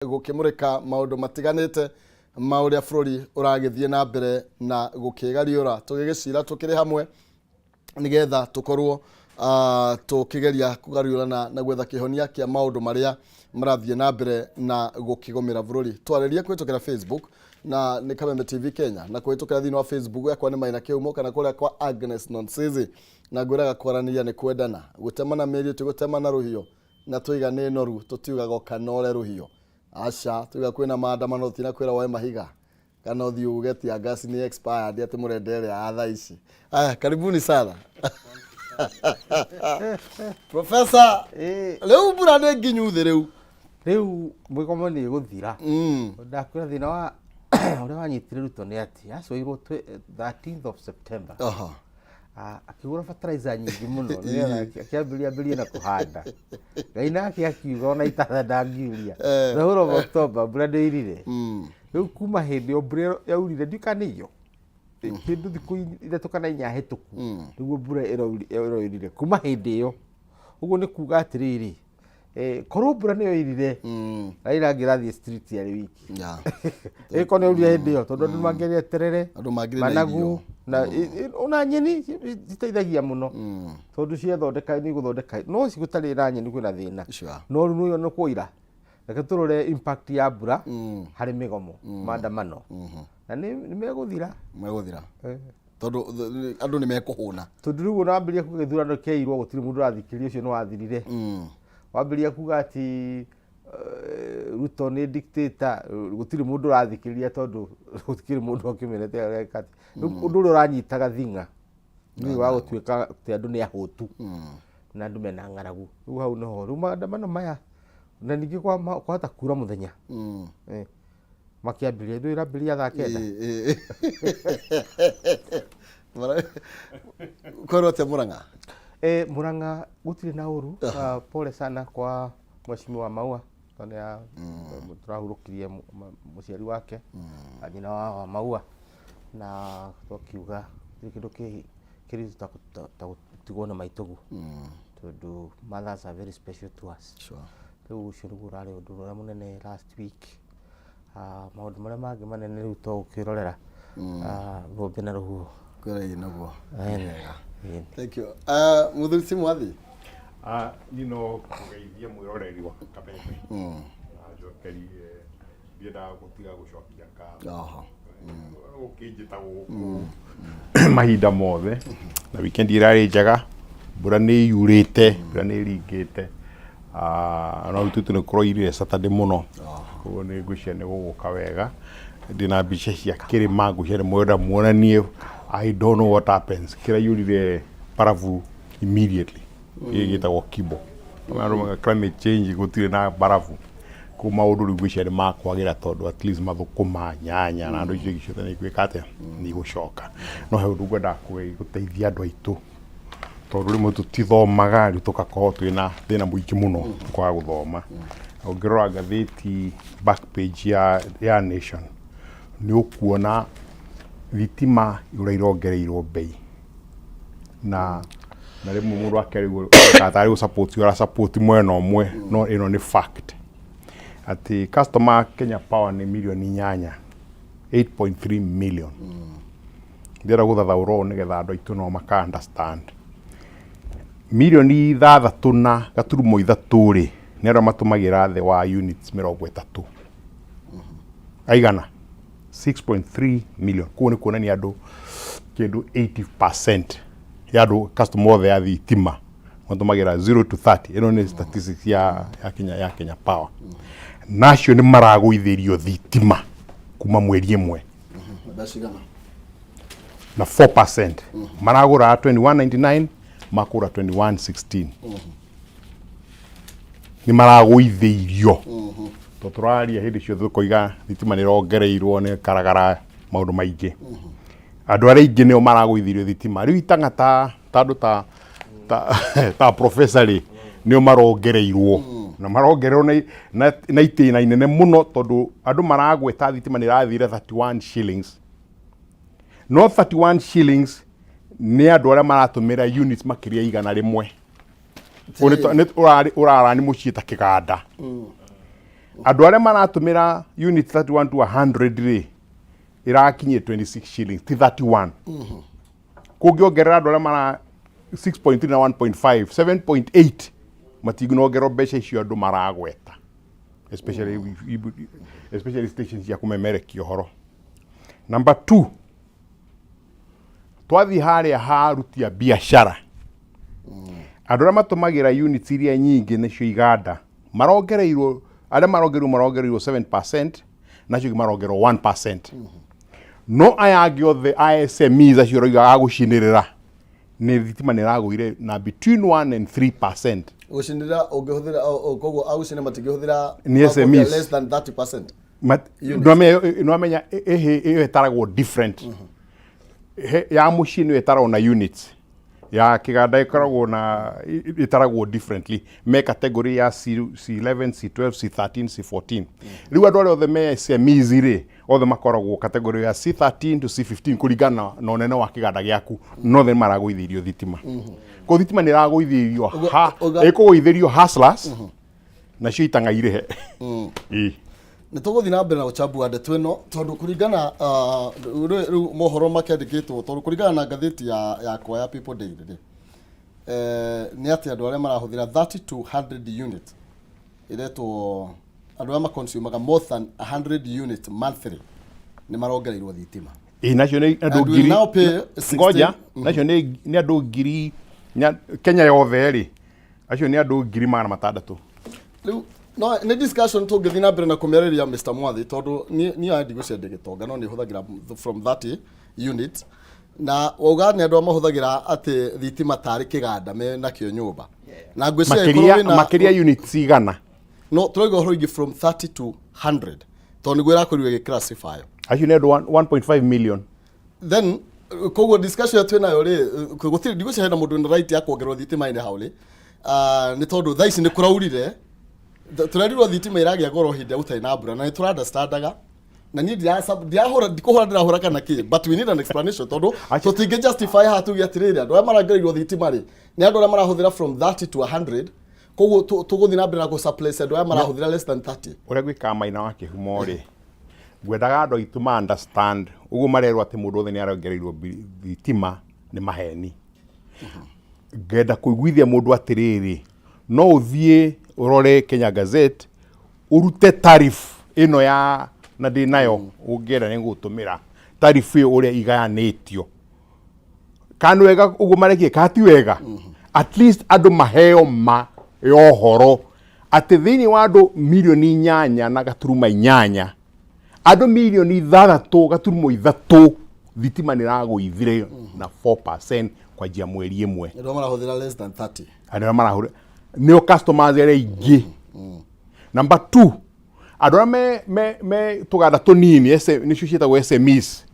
Gũkĩmũrĩka maũndũ matiganĩte ma ũrĩa bũrũri ũragĩthiĩ na mbere na gũkĩgariũra. Tũgĩgĩcira tũkĩrĩ hamwe nĩgetha tũkorwo tũkĩgeria kũgariũrana na gwetha kĩhonia kĩa maũndũ marĩa marathiĩ na mbere na gũkĩgũmĩra bũrũri. Twarĩrie kũhĩtũkĩra Facebook na nĩ Kameme TV Kenya, na kũhĩtũkĩra thĩinĩ wa Facebook yakwa nĩ Maina Kĩhumo, kana kũrĩa kwa Agnes Nonsizi. Na ngwĩraga kwaranĩria nĩ kwendana, gũtemana mĩario ti gũtemana rũhiũ. Na twaiga nĩ noru tũtiugaga ũkanore rũhiũ, aca. Tuiga kwĩna maandamano tũtinakwĩra woe mahiga kana ũthiĩ uge tear gas nĩ expired, atĩ mũrenda ĩrĩa ya thaa ici. Aya, karibuni sana, Professor. Rĩu mbura nĩ nginyu thĩ rĩu. Rĩu mĩgomo nĩ ĩgũthira. Ndakwĩra thĩna wa ũrĩa wanyitire Ruto nĩ atĩ acoirwo 13th of September. Akĩgũra fertilizer nyingĩ mũno nĩgetha akĩambĩrĩria ambĩrĩrie na kũhanda. Ngai nake akiuga ona itatha ndangiuria. The whole of October mbura ndĩirire. Rĩu kuma hĩndĩ ĩyo mbura ĩyo yaurire, ndiũĩ kana nĩ iyo kĩndũ thikũ 3 kana 4 hĩtũku nĩguo mbura ĩroirire kuma hĩndĩ ĩyo. Ũguo nĩ kuga atĩrĩrĩ, korwo mbura nĩyo ĩirire, Raila angĩrathiĩ street arĩ wiki. Ĩko nĩ yaurire hĩndĩ ĩyo, tondũ andũ mangĩarĩa terere, Andũ mangĩrĩ na managu irio. Na ona nyeni citeithagia mũno, tondũ ciathondeka nĩ igũthondeka, no cigũtarĩ na nyeni kwĩna thĩna. No rĩu nĩyo nĩ kwoira. Reke tũrore impact ya mbura harĩ mĩgomo, maandamano, na nĩ megũthira. Megũthira tondũ andũ nĩ mekũhũna. Tondũ rĩu ona wambĩrĩria kuga gĩthurano kĩairwo, gũtirĩ mũndũ ũrathikĩrĩria, ũcio nĩ wathirire. Wambĩrĩria kuga atĩ Ruto nĩ dictator, gũtirĩ mũndũ ũrathikĩrĩria, tondũ gũtikĩrĩ mũndũ ũkĩmenete areka atĩ. Rĩu ũndũ ũrĩa ũranyitaga thing'a nĩ wa gũtuĩka atĩ andũ nĩ ahũtu na andũ mena ng'aragu. Rĩu hau nĩho rĩu maandamano maya, na ningĩ kwahota kura mũthenya, makĩambĩrĩria, ndũĩ ĩrambĩrĩria thaa 9. Ĩ, ĩ. Kwĩrwo atĩa Mũrang'a? Murang'a gũtirĩ na ũru. Pole sana kwa Mheshimiwa Maua, tondũ ya tũrahurũkirie mũciari wake, nyina wa Maua, na twakiuga gũtirĩ kĩndũ kĩritũ ta gũtigwo na maitũguo, tondũ mothers are very special to us. Rĩu ũcio nĩguo ũrarĩ ũndũ ũrĩa mũnene last week. Maũndũ marĩa mangĩ manene rĩu to gũkĩrorera thũmbĩ na rũhuho. Kwĩra naguo. Ĩni. Ĩni. Thank you. Mũthuri ti Mwathi. Niĩ no kũgeithia mwĩroreri wa Kameme na njokerie, ndiendaga gũtiga gũcokia ngatho ũkĩnjĩta gũkũ mahinda mothe. Na weekend ĩrarĩ njega, mbura nĩ yurĩte, mbura nĩ ĩringĩte. No rĩu tũtũ nĩ kũroirire Saturday mũno, koguo nĩ ngwĩciria nĩ gũgũka wega. Ndĩna mbica cia kĩrĩma, ngwĩciria nĩ mwenda muonanie. I don't know what happens, kĩraiyũrire barabu immediately, gĩkĩ gĩtagwo Kibo. Andũ mauga climate change, gũtirĩ na barabu kũu. Maũndũ rĩu ngwĩciria nĩ makwagĩra, tondũ at least mathũkũma, nyanya na andũ icio ingĩ ciothe nĩ igwĩka atĩa, nĩ igũcoka. No he ũndũ ngwendaga gũteithia andũ aitũ, tondũ rĩmwe tũtithomaga, rĩu tũgakorwo twĩna thĩna mũingĩ mũno kwaga gũthoma. Ũngĩrora ngathĩti back page ya Nation, nĩ ũkuona thitima ũrĩa irongereirwo mbei, na rĩmwe mũndũ akerigwo tarĩ gũ support ũra support mwena ũmwe, no ĩno nĩ fact atĩ customer Kenya Power nĩ mirioni 8, 8.3 million. Ndĩrenda gũthathaũra ũũ nĩgetha andũ aitũ no maka understand. 6.3 mirioni rĩ, nĩ arĩa matũmagĩra thĩ wa units 30 aigana, 6.3 million. Koguo nĩ kuonania andũ kĩndũ 80% ya andũ customer othe ya thitima matũmagĩra 0 to 30. Ĩno nĩ statistics ya Kenya Power, na acio nĩ maragũithĩrio thitima kuma mweri ĩmwe. Mbeca cigana? Na 4%. Maragũra 2199, makũra 2116. Nĩ maragũithĩirio to tũraria hĩndĩ ciothe tũkoiga thitima nĩ ĩrongereirwo, nĩ karagara maũndũ maingĩ. Andũ arĩa aingĩ nĩo maragũithĩirio thitima. Rĩu itang'a ta andũ ta professor rĩ, nĩo marongereirwo, na marongererwo na itĩna inene mũno, tondũ andũ maragweta thitima nĩ ĩrathire 31 shillings, no 31 shillings nĩ andũ arĩa maratũmĩra units makĩria 100. Ũyũ nĩ ũrarani mũciĩ ta kĩganda. Andũ arĩa maratũmĩra unit 31 to 100 rĩ, ĩrakinyie 26 shillings, ti 31. Kũngĩongerera andũ arĩa mara 6.3 na 1.5, 7.8, matingongererwo mbeca icio andũ maragweta, especially stations cia kũmemerekia ũhoro. Number 2, twathiĩ harĩa harutia biacara, andũ arĩa matũmagĩra units iria nyingĩ nĩcio iganda marongereirwo, arĩa marongereirwo 7%, nacio ingĩ marongererwo 1%. No aya angĩ othe a SMEs acio ũroiga agũcinĩrĩra, nĩ thitima nĩ ĩragũire na between 1 and 3%. Gũcinĩrĩra ũngĩhũthĩra koguo agũcina matingĩhũthĩra Nĩ SMEs. Less than 30%. Nĩwamenya ĩyo ĩtaragwo different. Ya mũciĩ nĩyo ĩtaragwo na units, ya kĩganda ĩkoragwo na ĩtaragwo differently, me category ya C, C11, C12, C13, C14. Rĩu andũ arĩa othe me SMEs rĩ, othe makoragwo category ya C13 to C15 kũringana na ũnene wa kĩganda gĩaku, no othe nĩ maragũithĩirio thitima. Koguo thitima nĩ ĩragũithĩirio ha ĩkũgũithĩrio hustlers nacio itanga irĩhe. Ĩĩ. Nĩ tũgũthiĩ na mbere na gũchambua ndeto ĩno, tondũ kũringana rĩu mohoro makĩandĩkĩtwo, tondũ kũringana na ngathĩti ya yakwa ya People Daily rĩ, nĩ atĩ andũ arĩa marahũthĩra 30 to 100 unit, ĩretwo andũ arĩa maconsumaga more than 100 unit monthly, nĩ marongereirwo thitima. Ĩ, nacio nĩ andũ And will ngiri now pay 16. Ngoja, nacio nĩ andũ ngiri Kenya yothe rĩ, acio nĩ andũ 600,000. Rĩu no nĩ discussion tũngĩthiĩ na mbere na kũmĩarĩria, Mr Mwathi, tondũ niĩ aya ndigũcia ndĩ gĩtonga, no nĩ hũthagĩra from 30 units, na wauga nĩ andũ arĩa mahũthagĩra atĩ thitima tarĩ kĩganda me nakĩo nyũmba, na ngwĩciria Makĩria ĩkorwo wĩna makĩria units igana? No tũrauga ũhoro ingĩ from 30 to 100, tondũ nĩguo ĩrakorirwo ĩgĩclassify. Acio nĩ andũ 1.5 million. Then koguo discussion ĩrĩa twĩnayo rĩ, gũtirĩ, ndigwĩciria hena mũndũ wĩna right ya kuongererwo thitima-inĩ hau rĩ. Ah, nĩ tondũ thaa ici nĩ kũraurire. Tũrerirwo thitima ĩragĩa goro hĩndĩ ĩrĩa gũtarĩ na mbura, na nĩ tũra understandaga, na niĩ ndirahũra, ndikũhũra, ndĩrahũra kana kĩ, but we need an explanation, tondũ tũtingĩ justify haha tuge atĩrĩrĩ, andũ arĩa marongereirwo thitima rĩ, nĩ andũ arĩa marahũthĩra from 30 to 100. Koguo tũgũthiĩ na mbere na gũ-suppress andũ arĩa marahũthĩra less than 30. Ũrĩa gwĩkaga maina wa kĩhumo rĩ, ngwendaga andũ aitũ ma understand ũguo marerwo atĩ mũndũ wothe nĩ arongereirwo thitima nĩ maheni. Ngenda kũiguithia mũndũ atĩrĩrĩ, no ũthiĩ ũrore Kenya Gazette, ũrute tariff ĩno ya na ndĩ nayo, ũngĩenda nĩ ngũgũtũmĩra tariff ĩyo ũrĩa igayanĩtio, kana nĩ wega ũguo marekire kana ti wega. At least andũ maheo ma ya ũhoro atĩ thĩinĩ wa andũ 8.8 milioni, andũ 6.3 milioni thitima nĩ ĩragũithire na 4% kwanjia mweri ĩmwe. Andũ arĩa marahũthĩra less than 30. Andũ arĩa marahũra nĩo customers arĩa aingĩ. Number 2, andũ arĩa me tũganda tũnini, nĩcio ciĩtagwo SMEs,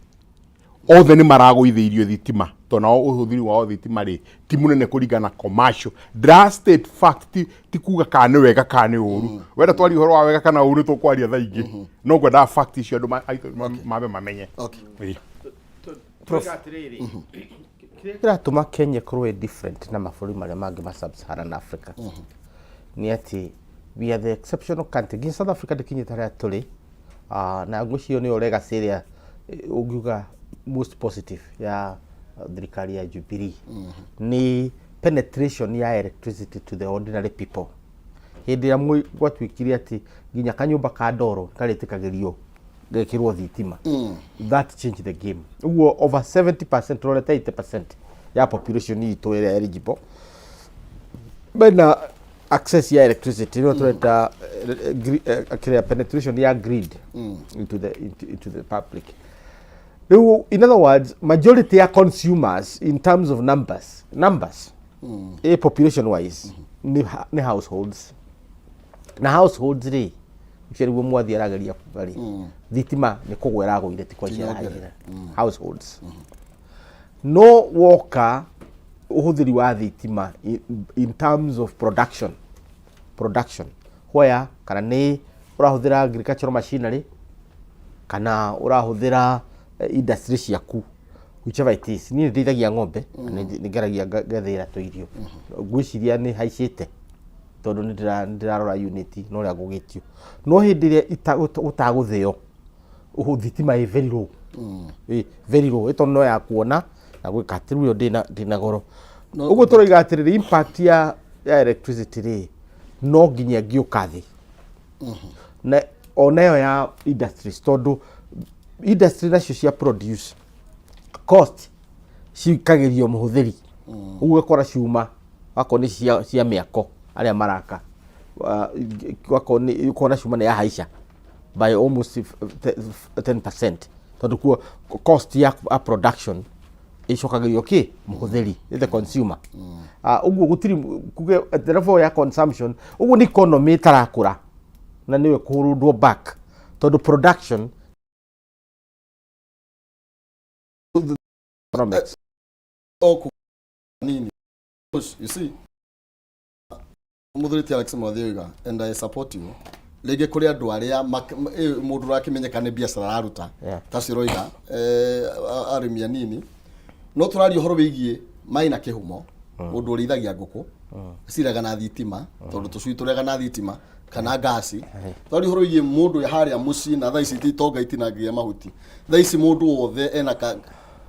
othe nĩ maragũithĩirio thitima, tondũ nao ũhũthĩri wao thitima rĩ ti mũnene kũringana na commercial. Ndĩra state fact, ti kuga kana nĩ wega kana nĩ ũru. Wenda twaria ũhoro wa wega kana ũru, nĩ tũkwaria thaa ingĩ, no ngwendaga fact icio andũ aitũ mambe mamenye. Okay. Ĩĩ. Prof. Atĩrĩrĩ, kĩrĩa kĩratũma Kenya ĩkorwo ĩ different na mabũrũri marĩa mangĩ ma Sub-Saharan Africa nĩ atĩ we are the exceptional country. Nginya South Africa ndĩkinyĩte harĩa tũrĩ. Na ngwĩciria nĩyo legacy ĩrĩa ũngiuga most positive ya thirikari ya Jubilee nĩ penetration ya electricity to the ordinary people. Hĩndĩ ĩrĩa gwatuĩkire atĩ nginya kanyũmba ka ndoro karĩtĩkagĩrio gekĩrwo thitima, that changed the game. Ũguo over 70%, rorete 80% ya population itũ ĩrĩa eligible mena access ya electricity. Nĩyo tũreta kĩrĩa penetration ya grid into the public. Rĩu, in other words, majority ya consumers in terms of numbers population wise nĩ households, na households rĩ, ũcio nĩguo mwathi arageria kuga rĩ, thitima nĩ kũgwa ĩragũire, ti kwanjia ĩragĩra households. No woka ũhũthĩri wa thitima in terms of production where kana nĩ ũrahũthĩra agricultural machinery kana ũrahũthĩra industry ciaku, whichever it is, niĩ nĩ ndĩithagia ng'ombe na nĩ ngeragia ngethĩra tũirio, ngwĩciria nĩ haicĩte. Tondũ nĩ ndĩrarora unit na ũrĩa ngũgĩtio. No hĩndĩ ĩrĩa gũtagũthĩo, thitima ĩ very low. Ĩ very low, ĩ tondũ no ya kuona na gwĩka atĩ rĩu ĩyo ndĩna goro. Ũguo tũroiga atĩrĩrĩ, impact ya electricity rĩ, no nginya ĩngĩũka thĩ. Na ona ĩyo ya industries, tondũ industry nacio cia produce cost cikagĩrio mũhũthĩri. Ũguo ũgakora cuma akorwo nĩ cia mĩako arĩa maraka, akorwo nĩ ũkona cuma nĩ yahaica by almost 10%, tondũ kuo cost ya production ĩcokagĩrio kĩ mũhũthĩri, the consumer. Ũguo gũtirĩ kuge the level ya consumption, ũguo nĩ economy ĩtarakũra na nĩyo kũrũndwo back tondũ production economics. Nini, you see, muthuri ti Alex Mwathi oiga, and I support you, rĩngĩ kũrĩ andũ arĩa mũndũ ũrakĩmenyeka nĩ biacara araruta ta cio ũroiga, arĩmi anini. No tũraria ũhoro wĩgiĩ maĩ na kĩhumo, mũndũ ũrĩithagia ngũkũ ciraga na thitima, tondũ tũcui tũrĩaga na thitima kana ngasi. Tũraria ũhoro wĩgiĩ mũndũ harĩa mũciĩ, na thaa ici ti itonga itinangagia mahuti. Thaa ici mũndũ wothe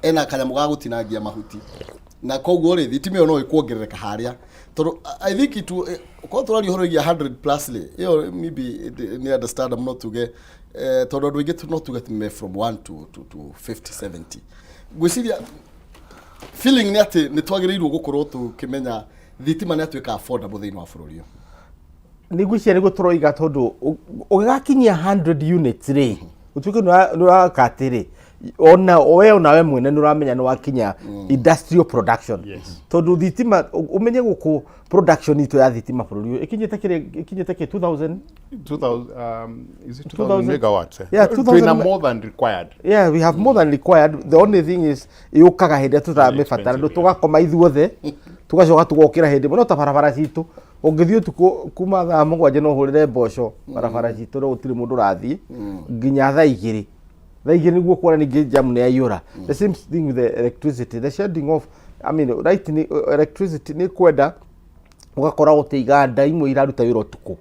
ena kanyamũ ga gũtinangia mahuti, na koguo rĩ, thitima ĩyo no ĩkuongerereka harĩa, tondũ I think it korwo tũraria ũhoro wĩgiĩ 100 plus rĩ, ĩyo maybe nĩ understand mũno tuge, tondũ andũ aingĩ no tuge me from 1 to 50 70. Ngwĩciria feeling nĩ atĩ nĩ twagĩrĩirwo gũkorwo tũkĩmenya thitima nĩ atuĩka affordable thĩinĩ wa bũrũri ũyũ. Nĩ ngwĩciria nĩguo tũroiga, tondũ ũgĩgakinyia 100 units rĩ, ũtuĩke nĩ waka atĩrĩ, ona we onawe mwene nĩ ũramenya nĩ wakinya industrial production. Tondũ thitima ũmenye gũkũ production itũ ya thitima bũrũri ũyũ ĩkinyĩte kĩrĩ, ĩkinyĩte kĩ 2000? 2000, is it 2000 2000 megawatts, eh? Yeah, 2000. Twina more than required. Yeah, we have more than required. The only thing is yũkaga hĩndĩ ĩrĩa tũramĩbatara, ndũ tũgakoma ithuothe, tũgacoka tũgokĩra hĩndĩ ĩmwe. No ta barabara citũ, ũngĩthiĩ ũtukũ kuma thaa 7 no ũhũrĩre mboco barabara citũ, no gũtirĩ mũndũ ũrathiĩ nginya thaa 2. Thaa 2 nĩguo kuona ningĩ jam nĩ yaiyũra. The same thing with the electricity, the shedding off, I mean, right, nĩ electricity nĩ kwenda ũgakora gũtĩ iganda imwe iraruta wĩra ũtukũ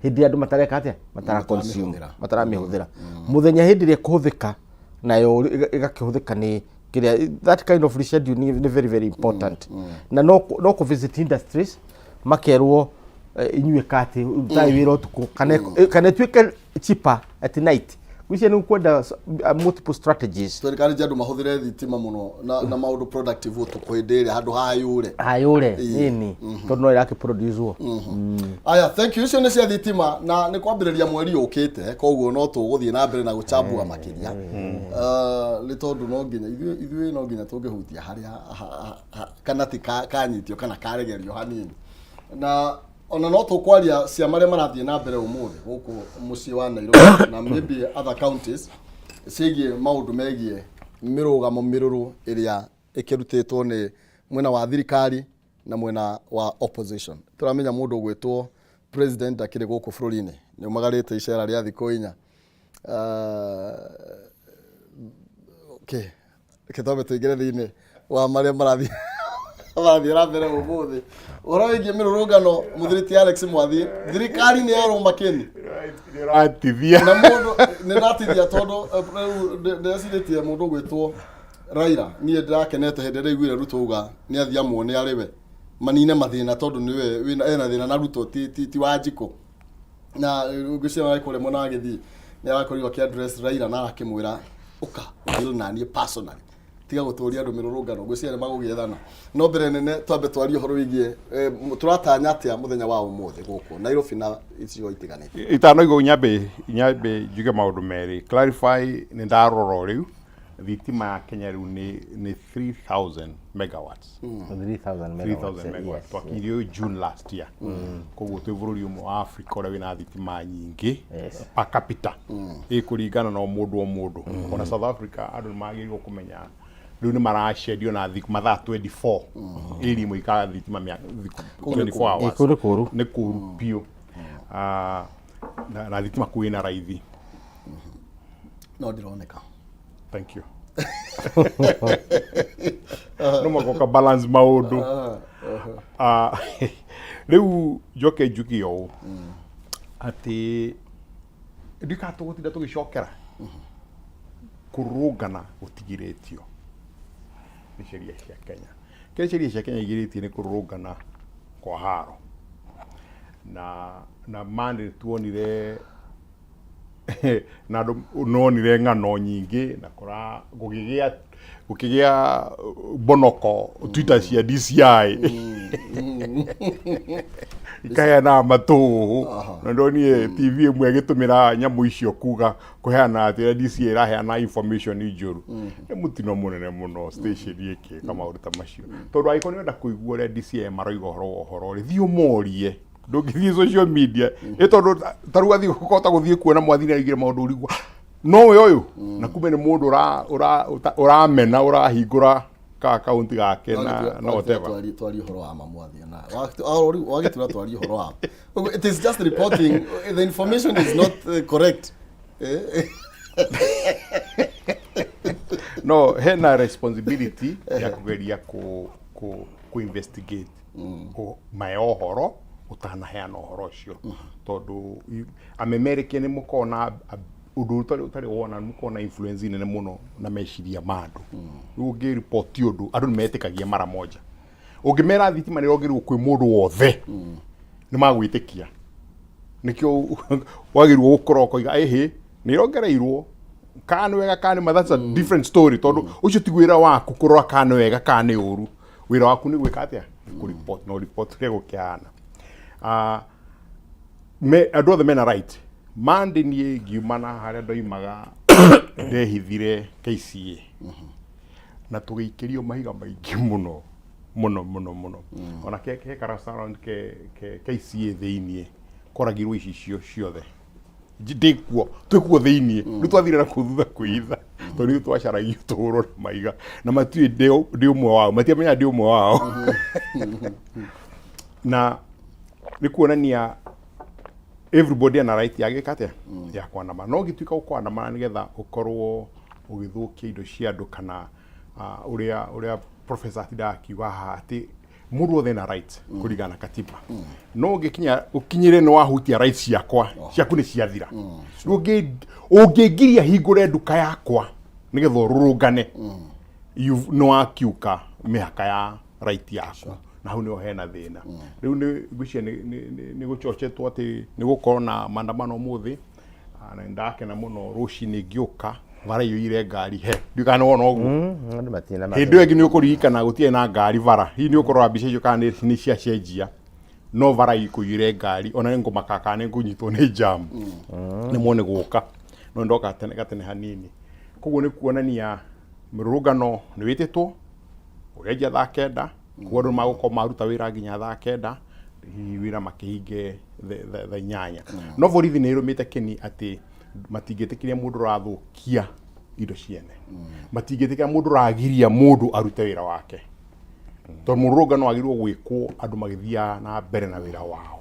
hĩndĩ ĩrĩa andũ matareka atĩa, matara consume. Mataramĩhũthĩra. Mataramĩhũthĩra mũthenya. Hĩndĩ ĩrĩa ĩkũhũthĩka nayo ĩgakĩhũthĩka nĩ kĩrĩa. That kind of rescheduling nĩ very very important, na no kũ visit industries makerwo, inyuĩ kati rutai wĩra ũtukũ kana ĩtuĩke cheaper at night. Gwĩciria nĩ kwenda multiple strategies. Twerĩkanĩtie andũ mahũthĩre thitima mũno na maũndũ productive ũtukũ hĩndĩ ĩrĩa handũ hayũre. Hayũre nini, tondũ no ĩrakĩ produce wo. Aya, thank you. Icio nĩ cia thitima na nĩ kwambĩrĩria mweri ũkĩte, koguo no tũgũthiĩ na mbere na gũchambua makĩria, nĩ tondũ no nginya ithuĩ no nginya tũngĩhutia harĩa kana ti kanyitio kana karegerio hanini, na ona no tũkwaria cia marĩa marathiĩ na mbere ũmũthĩ gũkũ mũciĩ wa Nairobi na maybe other counties ciĩgiĩ maũndũ megiĩ mĩrũgamo mĩrũrũ ĩrĩa ĩkĩrutĩtwo nĩ mwena wa thirikari na mwena wa opposition. Tũramenya mũndũ ũgwĩtwo president akĩrĩ gũkũ bũrũri-inĩ, nĩ umagarĩte icera rĩa thikũ 4. Okay, reke twambe tũingĩre thĩinĩ wa marĩa marathiĩ na mbere ũmũthĩ, ũhoro wĩgiĩ mĩrũrũngano. Mũthuri ti Alex Mwathi, thirikari nĩ yarũma kĩni. Ũratithia. Na mũndũ nĩ ndatithia tondũ rĩu ndĩrecirĩtie mũndũ ũgwĩtwo Raila. Niĩ ndĩrakenete hĩndĩ ĩrĩa iguire Ruto uga nĩ athiĩ amuone arĩ we manine mathĩna, tondũ nĩwe ena thĩna na Ruto ti Wanjikũ. Na ngwĩciria marĩ kũrĩa mwena wa Gĩthii nĩ arakorirwo akĩ address Raila na akĩmwĩra, "Ũka deal na niĩ personally, tiga gũtũria andũ mĩrũrũngano." Ngwĩciria nĩ magũgĩethana, no mbere nene twambe twarie ũhoro wĩgiĩ tũratanya atĩa mũthenya wa ũmũthĩ gũkũ Nairobi na icigo itiganĩte. Itanoigwo, nyambe njuge maũndũ merĩ clarify. Nĩ ndarora o rĩu, thitima ya Kenya rĩu nĩ 3000 megawatts. 3000 3000 megawatts. Megawatts. Yes. Twakinyirio June last year, koguo twĩ bũrũri ũmwe wa Africa ũrĩa wĩna thitima nyingĩ per capita, ĩkũringana na o mũndũ o mũndũ. Ona South Africa andũ nĩ magĩrĩirwo kũmenya rĩu nĩ maracendio na thikũ mathaa 24, ĩri ĩmwe ikaga thitima thikũ 24 hours. Kũu nĩ kũũru. Nĩ kũũru biũ. Ah, na thitima kũu ĩna raithi. No ndĩroneka. Thank you. No magoka balance maũndũ. Ah, Rĩu njoke njuge ũũ atĩ ndikaga tũgũtinda tũgĩcokera kũrũrũngana gũtigirĩtio nĩ sheria cia Kenya. Kĩrĩa sheria cia Kenya igirĩtie nĩ kũrũrũngana kwa haro na ma nĩ tuonire na andũ nonire ng'ano nyingĩ na kũra gũkĩgĩa gũkĩgĩa mbonoko Twitter cia DCI ikaheana matũhũhũ na ndonire TV ĩmwe ĩgĩtũmĩra nyamũ icio kuga kũheana atĩ ũrĩa DCI ĩraheana information njũru. Nĩ mũtino mũnene mũno station ĩkĩka maũndũ ta macio, tondũ angĩkorwo nĩ ũrenda kũigua ũrĩa DCI maroiga ũhoro wa ũhoro rĩ, thiĩ ũmorie. Ndũngĩthiĩ social media ĩ tondũ ta rĩu athiĩ ũkahota gũthiĩ kuona Mwathi nĩ aigire maũndũ ũrigwo nowe ũyũ, na kumbe nĩ mũndũ ũramena ũrahingũra ka account gake na whatever. Twarie ũhoro wa ma, Mwathi, na wagĩtura twarie ũhoro wa ma. It is just reporting, the information is not correct. No hena responsibility ya kũgeria ku investigate ma ya ũhoro ũtanaheana ũhoro ũcio, tondũ amemerekia nĩ mũkoragwo na ũndũ ũtarĩ wona, nĩ mũkoragwo na influence nene mũno na meciria ma andũ. Rĩu ũngĩripoti ũndũ, andũ nĩ metĩkagia mara moja. Ũngĩmera thitima nĩ ĩrongererwo kwĩ mũndũ wothe, nĩ magwĩtĩkia. Nĩkĩo wagĩrĩirwo gũkorwo ũkoiga ĩhĩ nĩ ĩrongereirwo, kana nĩ wega kana nĩ ma, that's a different story, tondũ ũcio ti wĩra waku kũrora kana nĩ wega kana nĩ ũru. Wĩra waku nĩ gwĩka atĩa? Nĩ kũ-report no report ũrĩa gũkĩhana. Andũ othe mena right. Monday niĩ ngiuma na harĩa ndoimaga ndehithire KCA na tũgĩikĩrio mahiga maingĩ mũno mũno mũno mũno. Ona ke ka restaurant ke KCA thĩiniĩ koragirwo icicio ciothe. Ndĩkuo, twĩkuo thĩiniĩ. Rĩu twathire na kũu thutha kwĩhitha tondũ ithuĩ twacaragio tũhũrwo na mahiga na matiũĩ ndĩ ũmwe wao, matiamenya ndĩ ũmwe wao. Na nĩ kuonania everybody ana right ya gĩka atĩa, ya kwanamana. No ũngĩtuĩka ũkwanamana nĩgetha ũkorwo ũgĩthũkia indo cia andũ kana ũrĩa professor atindaga akiuga haha atĩ mũndũ wothe ena right kũringana na katiba, no ũngĩkinya ũkinyĩre nĩ wahutia rights ciakwa, ciaku nĩ ciathira. Rĩu ũngĩngiria hingũre nduka yakwa nĩgetha ũrũrũngane, nĩ wakiuka mĩhaka ya right yaku, na hau nĩho hena thĩna. Rĩu nĩ ngwĩciria nĩ gũcocetwo atĩ nĩ gũkorwo na maandamano ũmũthĩ. Na nĩ ndakena mũno rũcinĩ ngĩũka bara iyũire ngari he ndiũĩ kana nĩ wona ũguo. Andũ matirĩ na Hĩndĩ ĩyo ĩngĩ nĩ ũkũririkana gũtirĩ na ngari bara, hihi nĩ ũkũrora mbica icio kana nĩ ciacenjia, no bara ikũiyũire ngari. Ona nĩ ngũmaka kana nĩ ngũnyitwo nĩ jam nĩ mwone gũka, no ndoka tene gatene hanini. Koguo nĩ kuonania mĩrũrũngano nĩ wĩtĩtwo ũrenjia thaa 9, koguo andũ magũkorwo maruta wĩra nginya thaa 9, hihi wĩra makĩhinge thaa 8. No borithi nĩ ĩrũmĩte kĩni atĩ matingĩtĩkĩria mũndũ ũrathũkia indo ciene, matingĩtĩkĩra mũndũ ũragiria mũndũ arute wĩra wake, tondũ mũrũrũngano wagĩrĩirwo gwĩkwo andũ magĩthiaga na mbere na wĩra wao.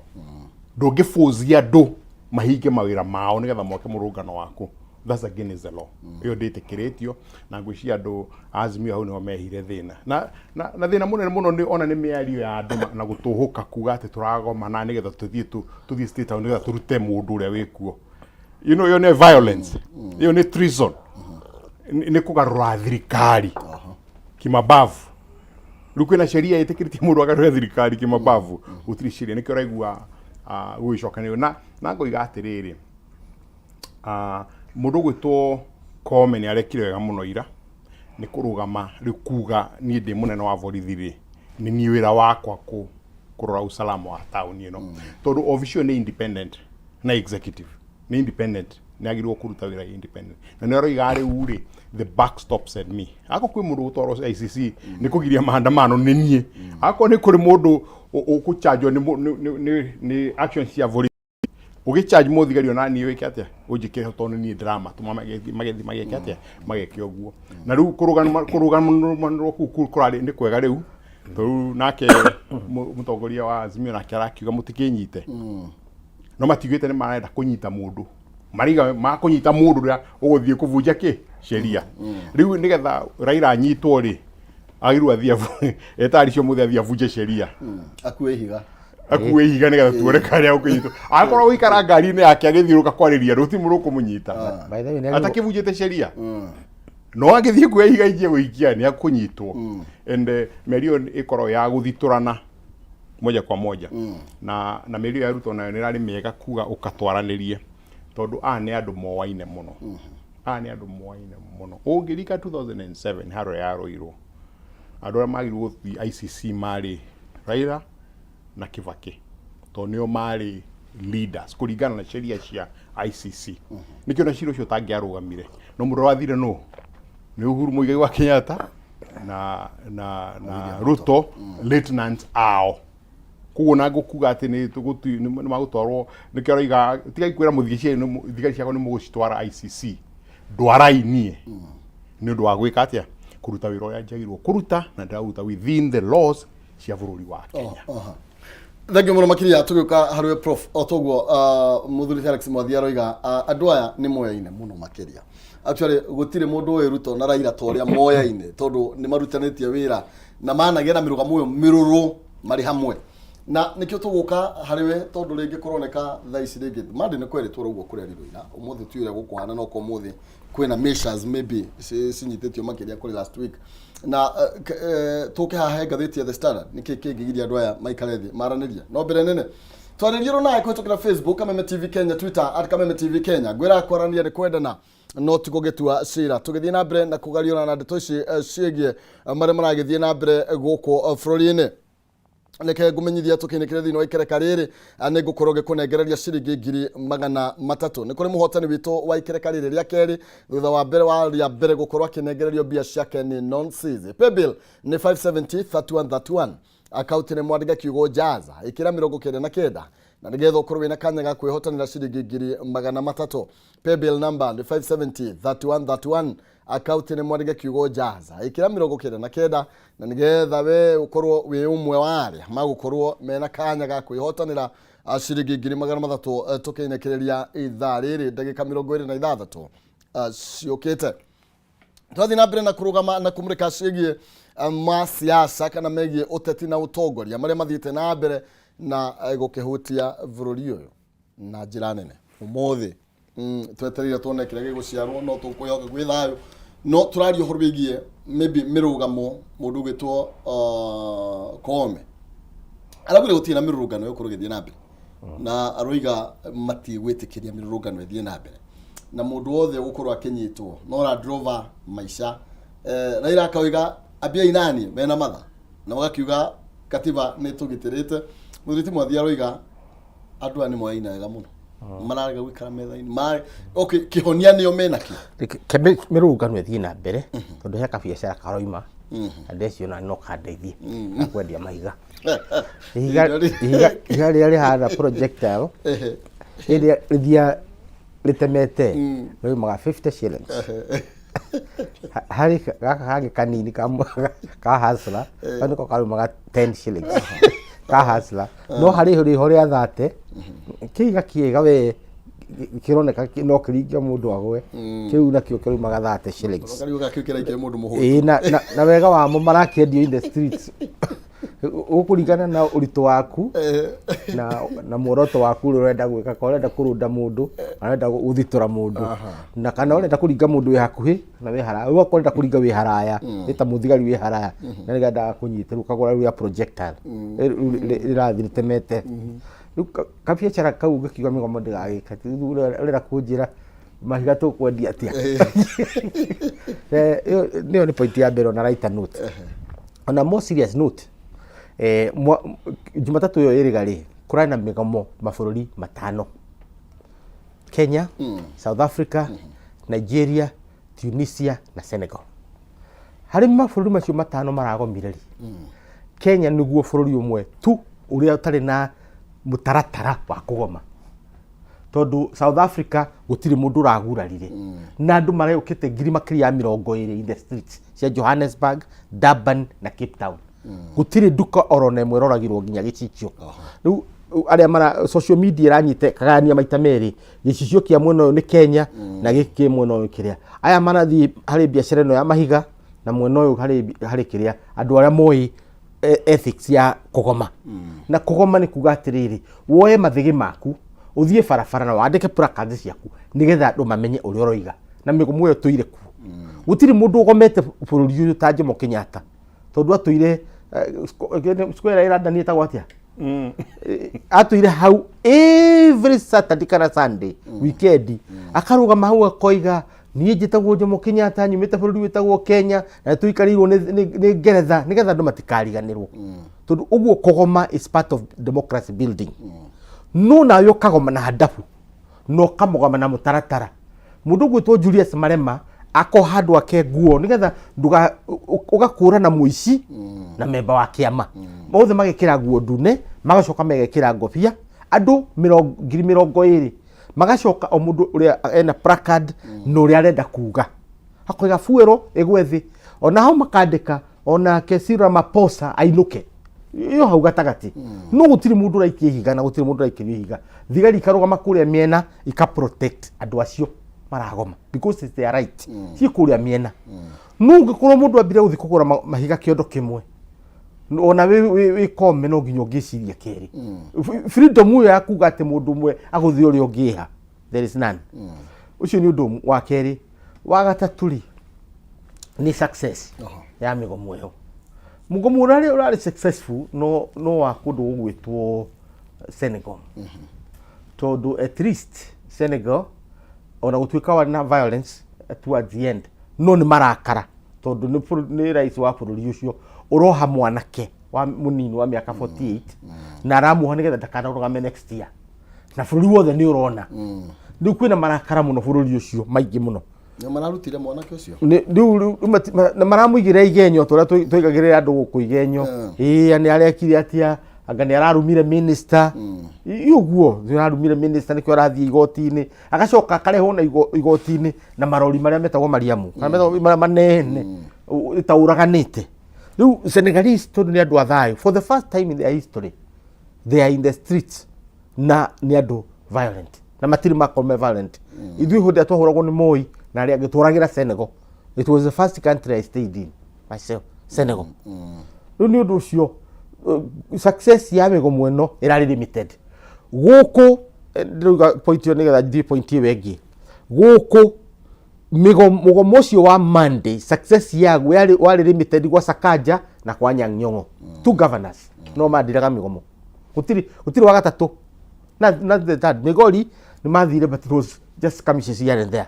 Ndũngĩbũcia andũ mahinge mawĩra mao nĩgetha moke mũrũrũngano waku. That's against the law. Ĩyo ndĩtĩkĩrĩtio. Na ngwĩciria andũ a Azimio hau nĩho mehire thĩna na thĩna mũnene mũno nĩ ona nĩ mĩario ya andũ na gũtũhũka kuga atĩ tũragomana nĩgetha tũthiĩ State House nĩgetha tũrute mũndũ ũrĩa wĩkuo. Ĩyo nĩ violence, ĩyo nĩ treason, nĩ kũgarũra thirikari kimabavu. Rĩu kwĩna sheria ĩtĩkĩrĩtie mũndũ agarũre thirikari kimabavu? Gũtirĩ sheria. Nĩkĩo ũraigua gũgĩcokanĩrĩrio na ngoiga atĩrĩrĩ, mũndũ ũgwĩtwo Koome nĩ arekire wega mũno ira nĩ kũrũgama rĩu kuga niĩ ndĩ mũnene wa borithi rĩ, nĩ niĩ wĩra wakwa kũrora usalama wa taũni ĩno, tondũ obici ĩyo nĩ independent na executive nĩ independent, nĩ agĩrĩirwo kũruta wĩra independent. Na nĩ aroiga rĩu rĩ, the buck stops at me. Akorwo kwĩ mũndũ gũtwarwo ICC nĩ kũgiria maandamano, nĩ niĩ. Akorwo nĩ kũrĩ mũndũ ũkũchanjwo nĩ action cia borithi, ũgĩcharge mũthigari, ona niĩ wĩke atĩa, ũnjĩkĩre, tondũ niĩ ndĩramatũma magĩthiĩ mageke atĩa, mageke ũguo. Na rĩu kũrũgamanĩrwo kũu kũrarĩ nĩ kwega rĩu, tondũ nake mũtongoria wa Azimio nake arakiuga mũtikĩnyite, no matiugĩte nĩ marenda kũnyita mũndũ, mariga makũnyita mũndũ ũrĩa ũgũthiĩ kũbunja kĩ sheria. Rĩu nĩgetha Raila anyitwo rĩ, agĩrĩirwo athiĩ etaricio mũthĩ athiĩ abunje sheria. Akue ihiga. Akue ihiga nĩgetha tuone karĩa ũkũnyitwo. Akorwo gũikara ngari-inĩ yake agĩthiũrũka kwarĩria andũ ti mũndũ ũkũmũnyita. By the way, nĩ Atakĩbunjĩte sheria. No agĩthiĩ kuoya ihiga injie gũikia nĩ akũnyitwo. And mĩario ĩyo ĩkoragwo ya gũthitũrana moja kwa moja. Na mĩario ya Ruto nayo nĩ ĩrarĩ mĩega kuga ũkatwaranĩrie tondũ aya nĩ andũ moaine mũno. Aya nĩ andũ moaine mũno. Ũngĩrika 2007 harĩa yaroirwo andũ arĩa magĩrĩirwo gũthiĩ ICC marĩ Raila na Kibaki tondũ nĩo marĩ leaders kũringana na sheria cia ICC. Nĩkĩo na cira ũcio ũtangĩarũgamire no mũndũ wathire nũ nĩ Uhuru Muigai wa Kenyatta na Ruto lieutenant ao. Koguo na ngũkuga atĩ nĩ tũgũtu- nĩ nĩ magũtwarwo nĩkĩo aroiga tigai kwĩra mũthiĩ thigari ciakwa nĩ mũgũcitwara ICC ndwarai niĩ nĩ ũndũ wa gwĩka atĩa kũruta wĩra ũrĩa njagĩrĩirwo kũruta na ndĩraũruta within the laws cia bũrũri wa Kenya. Thengiũ mũno makĩria. Tũgĩũka harĩ prof, o toguo mũthuri Felix Mwathi aroiga, andũ aya nĩ moyaine mũno makĩria. Actually gũtirĩ mũndũ ũĩ Ruto na Raila ta ũrĩa moyaine, tondũ nĩ marutanĩtie wĩra na managĩa na mĩrũgamo ĩyo mĩrũrũ marĩ hamwe, na nĩkĩo tũgũka harĩ we, tondũ rĩngĩ kũroneka thaa ici rĩngĩ mande nĩ kwerĩtwo ũguo kũrerirwo ira ũmũthĩ tiũĩ ũrĩa gũkũhana, no ko ũmũthĩ kwĩna measures maybe cinyitĩtio makĩria kũrĩ last week. Na tũke haha he ngathĩti ya The Standard, nĩkĩ kĩngĩgiria andũ aya maikare thĩ maranĩrie? No mbere nene twarĩrie nawe kũhĩtũkĩra Facebook Kameme TV Kenya, Twitter @KamemeTVKenya. Ngwĩra kwaranĩria nĩ kwendana no ti gũgĩtua cira. Tũgĩthiĩ na mbere na kũgariũra na ndeto ici ciĩgiĩ marĩa maragĩthiĩ na mbere gũkũ bũrũri-inĩ, reke ngũmenyithia tũkĩinĩkĩre thĩinĩ wa ikereka rĩrĩ nĩ ngũkorwo ngĩkũnengereria ciringi 300,000. Nĩ kũrĩ mũhotani witũ wa ikereka rĩrĩ rĩa kerĩ thutha wa mbere wa rĩa mbere gũkorwo akĩnengererio mbia ciake nĩ Nonsizi. Paybill nĩ 570 3131, akaunti nĩ mwandĩke kiugo jaza, ĩkĩra 99 na nĩgetha ũkorwo wĩna kanya ga kwĩhotanĩra ciringi 300,000. Paybill number nĩ 570 3131, akaunti nĩ mwandĩke kiugo jaza, ĩkĩra 99 na nĩgetha we ũkorwo wĩ ũmwe wa arĩa magũkorwo mena kanya ga kwĩhotanĩra ciringi 300,000. Tũkĩinĩkĩrĩria ithaa rĩrĩ ndagĩka 26 ciũkĩte, twathiĩ na mbere na kũrũgama na kũmũrĩka ciĩgiĩ ma siasa kana megiĩ ũteti na ũtongoria marĩa mathiĩte na mbere na gũkĩhutia bũrũri ũyũ na njĩra nene. Ũmũthĩ twetereire tuone kĩrĩa gĩgũciarwo, no tũkwĩhoka gwĩ thayũ. No tũraria ũhoro wĩgiĩ maybe mĩrũgamo. Mũndũ ũgwĩtwo Koome araugire gũtirĩ na mĩrũrũngano ĩgũkorwo ĩgĩthiĩ na mbere, na aroiga matigwĩtĩkĩria mĩrũrũngano ĩthiĩ na mbere na mũndũ wothe ũgũkorwo akĩnyitwo no Land Rover maica. Raila akauga ambia inani mena matha na magakiuga katiba nĩ tũgitĩrĩte. Mũthuri ti Mwathi aroiga andũ aya nĩ moyaine wega mũno, mararega gũikara metha-inĩ. Okay, kĩhonia nĩo menakĩo. Reke mĩrũrũngano ĩthiĩ na mbere tondũ he kabiacara karoima na ndeciona no kandeithie ga kwendia mahiga. Ihiga rĩrĩa rĩhana projectile rĩrĩa rĩthiaga rĩtemete rĩumaga 50 shillings. Harĩ gaka kangĩ kanini ka hustler, kau nĩko karumaga 10 shillings ka hustler, no harĩ rĩho rĩa 30 kĩiga kĩega we kĩroneka no kĩringe mũndũ agwe, kĩu nakĩo kĩrumaga 30 shillings. Kariuga kĩu kĩraikia mũndũ mũhũtu. Ĩĩ, na wega wamo marakĩendio in the streets ũkũringana na ũritũ waku na muoroto waku ũrĩa ũrenda gwĩka, kana ũrenda kũrũnda mũndũ, kana ũrenda gũthitũra mũndũ, na kana ũrenda kũringa mũndũ wĩ hakuhĩ na wĩ haraya. Rĩu okorwo ũrenda kũringa wĩ haraya, nĩ ta mũthigari wĩ haraya na nĩgetha kũnyita, rĩu ũkagũra rĩu rĩa projectile rĩu rĩrathiĩ rĩtemete. Rĩu kabiacara kau ngĩkiuga mĩgomo ndĩgagĩka, rĩu ũrenda kũnjĩra mahiga tũkwendia atĩa? Ĩyo nĩyo nĩ point ya mbere. On a lighter note, on a more serious note, Jumatatũ ĩyo ĩrĩga rĩ kũrarĩ na mĩgomo mabũrũri matano: Kenya, South Africa, Nigeria, Tunisia na Senegal. Harĩ mabũrũri macio matano maragomire rĩ, Kenya nĩguo bũrũri ũmwe tu ũrĩa ũtarĩ na mũtaratara wa kũgoma, tondũ South Africa gũtirĩ mũndũ ũragurarire na andũ marokĩte ngiri makĩria ya 20 in the streets cia Johannesburg, Durban na Cape Town. Gũtirĩ nduka oro na ĩmwe ĩroragirwo nginya gĩcicio. Rĩu arĩa mara social media ĩranyita kagayania maita merĩ, gĩcicio kĩa mwena ũyũ nĩ Kenya na gĩkĩ kĩ mwena ũyũ kĩrĩa aya marathiĩ harĩ biacara ĩno ya mahiga, na mwena ũyũ harĩ kĩrĩa andũ arĩa moĩ. Ethics ya kũgoma, na kũgoma nĩ kuga atĩrĩrĩ, woe mathĩgĩ maku, ũthiĩ barabara na wandĩke placards ciaku nĩgetha andũ mamenye ũrĩa ũroiga. Na mĩgomo ĩyo tũire kuo, gũtirĩ mũndũ ũgomete bũrũri ũyũ ta Jomo Kenyatta, tondũ atũire square ĩ London ĩtagwo atĩa? Atũire hau every Saturday kana Sunday, weekend, akarũgama hau akoiga, "Niĩ njĩtagwo Jomo Kenyatta, nyumĩte bũrũri wĩtagwo Kenya, na tũikarĩirwo nĩ Ngeretha," nĩgetha andũ matikariganĩrwo, tondũ ũguo kũgoma is part of democracy building. No nawe ũkagoma na adabu na ũkamũgoma na mũtaratara. Mũndũ ũgwĩtwo Julius Malema akoha andũ ake nguo nĩgetha ũgakũrana mũici na memba wa kĩama, othe magekĩra nguo ndune, magacoka megekĩra ngobia, andũ 20,000, magacoka o mũndũ ũrĩa ena placard na ũrĩa arenda kuga, akoiga fuel ĩgwe thĩ, ona hau makandĩka onake Cyril Ramaphosa ainũke iyo hau gatagatĩ. No gũtirĩ mũndũ ũraikia ihiga na gũtirĩ mũndũ ũraikĩrio ihiga. Thigari ikarũgama kũrĩa mĩena, ika protect andũ acio maragoma because it's their right, ciĩ kũrĩa mĩena. No ũngĩkorwo mũndũ ambire gũthiĩ kũgũra mahiga kĩondo kĩmwe, ona wĩ kome, no nginya ũngĩciria kerĩ. Freedom ĩyo ya kuga atĩ mũndũ ũmwe agũthiĩ ũrĩa ũngĩha, there is none. Ũcio nĩ ũndũ wa kerĩ. Wa gatatũ rĩ, nĩ success ya mĩgomo ĩyo. Mũgomo ũrĩa ũrarĩ successful no wa kũndũ gũgwĩtwo Senegal, tondũ at least Senegal, ona gũtuĩka warĩ na violence towards the end, no nĩ marakara tondũ nĩ rais wa bũrũri ũcio ũroha mwanake wa mũnini wa mĩaka 48 na aramuoha nĩgetha ndakanarũgame next year, na bũrũri wothe nĩ ũrona. Rĩu kwĩna marakara mũno bũrũri ũcio, maingĩ mũno. Nĩ mararutire mwanake ũcio? Rĩu na maramũigĩra igenyo ta ũrĩa tũigagĩrĩra andũ gũkũ igenyo. Ĩĩ, nĩ arekire atĩa? Anga nĩ ararumire minister? Ĩ ũguo nĩ ararumire minister, nĩkĩo arathiĩ igoti-inĩ, agacoka akarehwo na igoti-inĩ na marori marĩa metagwo Mariamu, kana metagwo marĩa manene ĩtaũraganĩte. Rĩu Senegalese, tondũ nĩ andũ a thayũ, for the first time in their history they are in the streets, na nĩ andũ violent na matirĩ makorwo me violent. Ithuĩ hĩndĩ ĩrĩa twahũragwo nĩ Moi na arĩa angĩ, tũragĩra Senegal. It was the first country I stayed in myself, Senegal. Rĩu nĩ ũndũ ũcio, success ya mĩgomo ĩno ĩrarĩ limited gũkũ. Ndĩrauga point ĩyo nĩgetha thiĩ point ĩyo ĩngĩ. Gũkũ mũgomo ũcio wa Monday, success yaguo warĩ limited gwa Sakaja na kwa Anyang' Nyong'o, two governors no mandiraga mĩgomo. Gũtirĩ wa gatatũ na the third. Migori nĩ mathire, but it was just skirmishes here and there.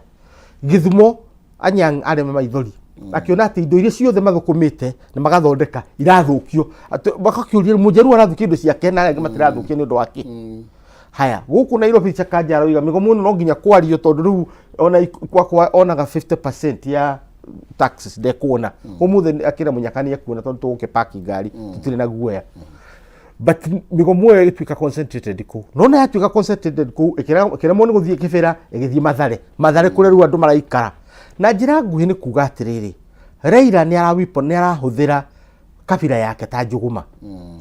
Gĩthumo, Anyang' arĩ na maithori akiona atĩ indo iria ciothe mathũkũmĩte na magathondeka irathũkio. Atĩ magakĩũria mũnjaruo arathũkia indo ciake na arĩa angĩ matirathũkia nĩ ũndũ wa kĩ? Haya, gũkũ Nairobi, Sakaja aroiga mĩgomo ĩno no nginya kwario, tondũ rĩu ona gwakwa onaga 50% ya taxes ndekuona. Ũmũthĩ akĩra mũnyaka nĩ ekuona, tondũ tũgũkĩpaki ngari, tũtirĩ na guoya. But mĩgomo ĩyo ĩgĩtuĩka concentrated kũu, no na yatuĩka concentrated kũu, ĩkĩremwo nĩ gũthiĩ Kĩbĩra, ĩgĩthiĩ Mathare. Mathare kũrĩa rĩu andũ maraikara. Na njĩra nguhĩ nĩ kuga atĩrĩrĩ, Raila nĩ ara weapon, nĩ arahũthĩra kabira yake ta njũgũma,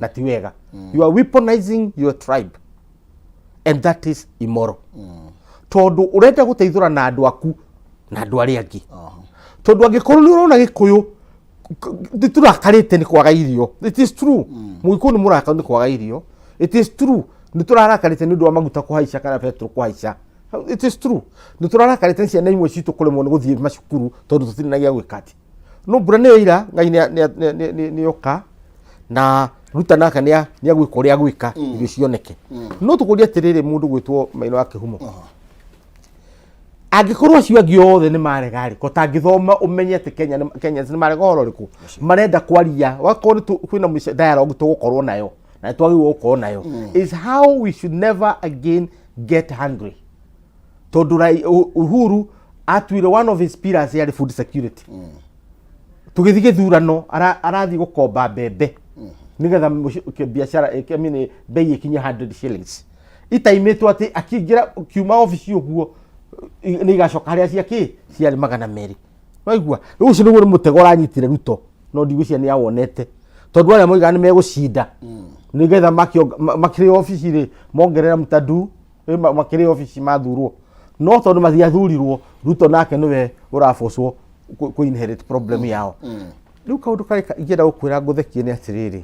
na ti wega. You are weaponizing your tribe and that is immoral, tondũ ũrenda gũteithũra na andũ aku na andũ arĩa angĩ, tondũ angĩkorwo nĩ ũrona Gĩkũyũ nĩ tũrakarĩte nĩ kwaga irio, it is true, Mũgĩkũyũ nĩ mũrakaru nĩ kwaga irio, it is true, nĩ tũrarakarĩte nĩ ũndũ wa maguta kũhaica kana betũrũ kũhaica, it is true, nĩ tũrarakarĩte nĩ ciana imwe citũ kũremwo nĩ gũthiĩ macukuru tondũ tũtirĩ na gĩa gwĩka atĩ. No mbura nĩyo ira Ngai nĩ oka na Ruta nake nĩ agwĩka ũrĩa agwĩka irio cioneke. No tũkũria atĩrĩrĩ, mũndũ gwĩtwo Maina wa Kĩhumo, angĩkorwo acio angĩ othe nĩ marega rĩ, ko tangĩthoma ũmenye atĩ Kenyans nĩ marega ũhoro ũrĩkũ marenda kwaria? Wakorwo kwĩna dialogue tũgũkorwo nayo na nĩ twagĩrĩirwo gũkorwo nayo is how we should never again get hungry, tondũ Uhuru atuire one of his pillars yarĩ food security. Tũgĩthiĩ gĩthurano, arathiĩ gũkomba mbembe nĩgetha biacara I mean, bei ĩkinye 100 shillings, itaimĩtwo atĩ akĩingĩra kiuma obici ũguo nĩ igacoka harĩa ciakĩ ciarĩ 200. Waigua, rĩu ũcio nĩguo nĩ mũtego ũranyitire Ruto, no ndigwĩciria nĩ awonete, tondũ arĩa moigaga nĩ megũcinda nĩgetha makĩrĩ obici rĩ, mongerera mtadu makĩrĩ obici mathurwo, no tondũ matiathurirwo, Ruto nake nĩwe ũrabocwo kũ inherit problem yao. Rĩu kaũndũ karĩa ingĩenda gũkwĩra ngũthekie nĩ atĩrĩrĩ,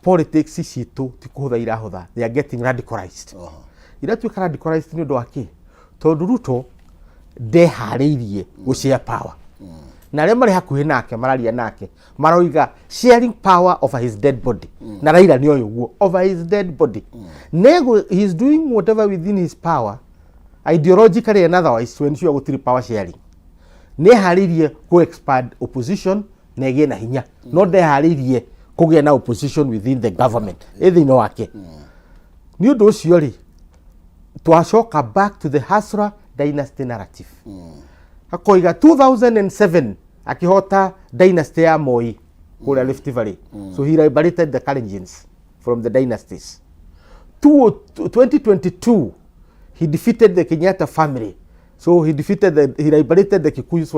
Politics citũ ti kũhũtha irahũtha, they are getting radicalized. Iratuĩka radicalized nĩ ũndũ wa kĩ? Tondũ Ruto ndeharĩirie gũ share power, na arĩa marĩ hakuhĩ nake mararia nake maroiga sharing power over his dead body, na Raila nĩ oĩ ũguo, over his dead body. Nego he is doing whatever within his power, ideologically and otherwise, to ensure gũtirĩ power sharing. Nĩ eharĩirie kũ expand opposition na ĩgĩe na hinya, no ndeharĩirie kũgĩa na opposition within the government ĩ thĩinĩ wake. Nĩ ũndũ ũcio rĩ, twacoka back to the Hustler dynasty narrative. Akoiga 2007 akĩhota dynasty ya Moi kũrĩa Rift Valley, so he liberated the Kalenjins from the dynasties. 2022 he defeated the Kenyatta family, so he liberated the Kikuyus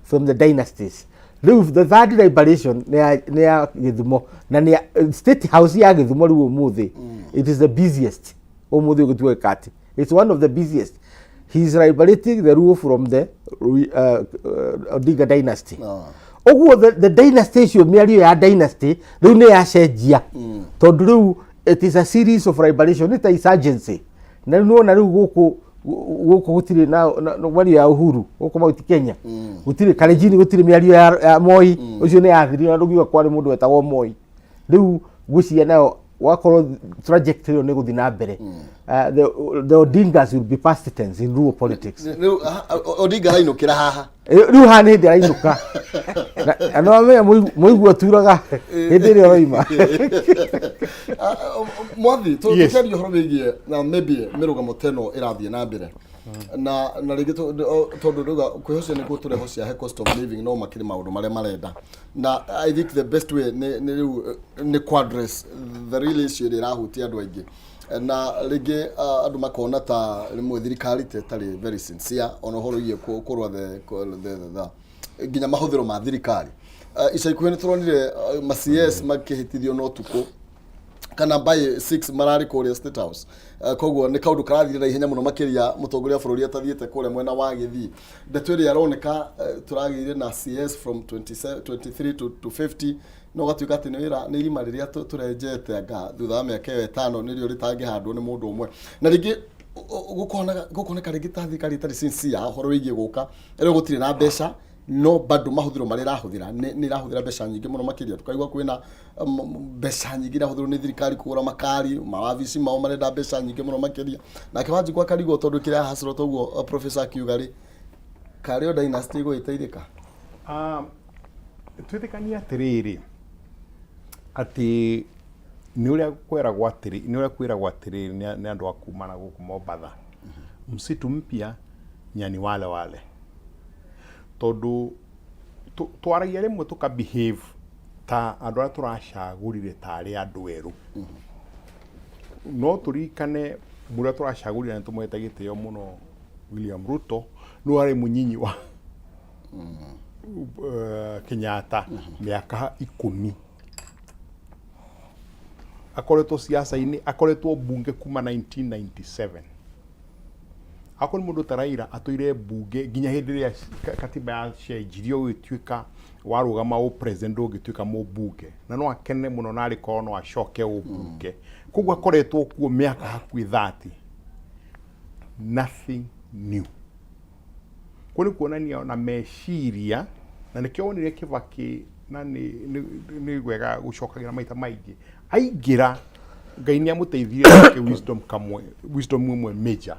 from the dynasties. Rĩu the third liberation nĩ ya Gĩthumo na nĩ ya State House ya Gĩthumo. Rĩu ũmũthĩ it is the busiest, ũmũthĩ ũgĩtuĩka atĩ it's one of the busiest. He is liberating the Luo from the Odinga dynasty. Ũguo the dynasty icio, mĩario ya dynasty rĩu nĩ yacenjia, tondũ rĩu it is a series of liberation, nĩ ta insurgency. Na rĩu nĩwona rĩu gũkũ gũtirĩ na mĩario ya Uhuru gũkũ Mount Kenya, gũtirĩ Kalenjin, gũtirĩ mĩario ya Moi ũcio nĩ yathirire, na ndũngiuga kwarĩ mũndũ wetagwo Moi. Rĩu ngwĩciria nayo wakorwo trajectory ĩyo nĩ gũthiĩ na mbere, the Odingas will be past tense in Luo politics. Rĩu Odinga arainũkĩra haha. Rĩu haha nĩ hĩndĩ arainũka. Na no amenya mũigua turaga hĩndĩ ĩrĩa ũroima. Mwathi, Yes. tũkĩaria ũhoro wĩgiĩ na maybe mĩrũgamo ta ĩno ĩrathiĩ na mbere na rĩngĩ tondũ rĩuga kwĩhocia nĩkuo tũrehocia he cost of living, no makĩrĩ maũndũ marĩa marenda, na I think the best way nĩ rĩu nĩ kũ address the real issue ĩrĩa ĩrahutia andũ aingĩ, na rĩngĩ andũ makona ta rĩmwe thirikari ta ĩtarĩ very sincere ona ũhoro wĩgiĩ kũrũa the nginya mahũthĩro ma thirikari. Ica ikuhĩ nĩ tũronire ma CS makĩhĩtithio na ũtukũ kana by 6 mararĩ kũrĩa State House. Koguo nĩ kaũndũ karathire na ihenya mũno makĩria mũtongoria wa bũrũri atathiĩte kũrĩa mwena wa Gĩthii. Ndeto ĩrĩa ĩroneka, tũragĩire na CS from 27, 23 to 50, no gatuĩka atĩ nĩ wĩra nĩ irima rĩrĩa tũrenjete anga thutha wa mĩaka ĩyo 5 nĩrĩo rĩtangĩhandwo nĩ mũndũ ũmwe, na rĩngĩ gũkoneka rĩngĩ ta thirikari ĩtarĩ sincere ũhoro wĩgiĩ gũka rĩu gũtirĩ na mbeca, no bado mahũthĩro marĩa ĩrahũthĩra nĩ ĩrahũthĩra mbeca nyingĩ mũno makĩria. Tũkaigua kwĩna mbeca nyingĩ irahũthĩrwo nĩ thirikari kũgũra makari mawabici mao, marenda mbeca nyingĩ mũno makĩria. Nake Wanjikũ akarigwo tondũ kĩrĩa hacũrwo toguo professor akiuga rĩ, karĩ o dynasty ĩgũgĩteithĩka. Twĩtĩkanie atĩrĩrĩ, atĩ nĩ ũrĩa kweragwo atĩrĩ, nĩ ũrĩa kwĩragwo atĩrĩrĩ nĩ andũ a kuma na gũkũ Mombatha, msitu mpya, nyani wale wale, tondũ twaragia rĩmwe tũka behave ta andũ arĩa tũracagũrire tarĩ andũ erũ. No tũririkane mũrĩa tũracagũrire nĩ tũmwete gĩtĩo mũno, William Ruto, nĩ warĩ mũnyinyi wa Kenyatta mĩaka 10, akoretwo siasa-inĩ, akoretwo bunge kuma 1997. Akorwo nĩ mũndũ ta Raila, atũire bunge nginya hĩndĩ ĩrĩa katiba yacenjirio gũgĩtuĩka warũgama ũ president ndũngĩtuĩka mũmbunge, na no akene mũno na arĩ korwo no acoke ũmbunge. Koguo akoretwo kuo mĩaka hakuhĩ 30, nothing new. Kũu nĩ kuonania na meciria, na nĩkĩo wonire Kibaki, na nĩ wega gũcokagĩra maita maingĩ, aingĩra Ngai nĩ amũteithirie nake wisdom kamwe, wisdom ĩmwe major,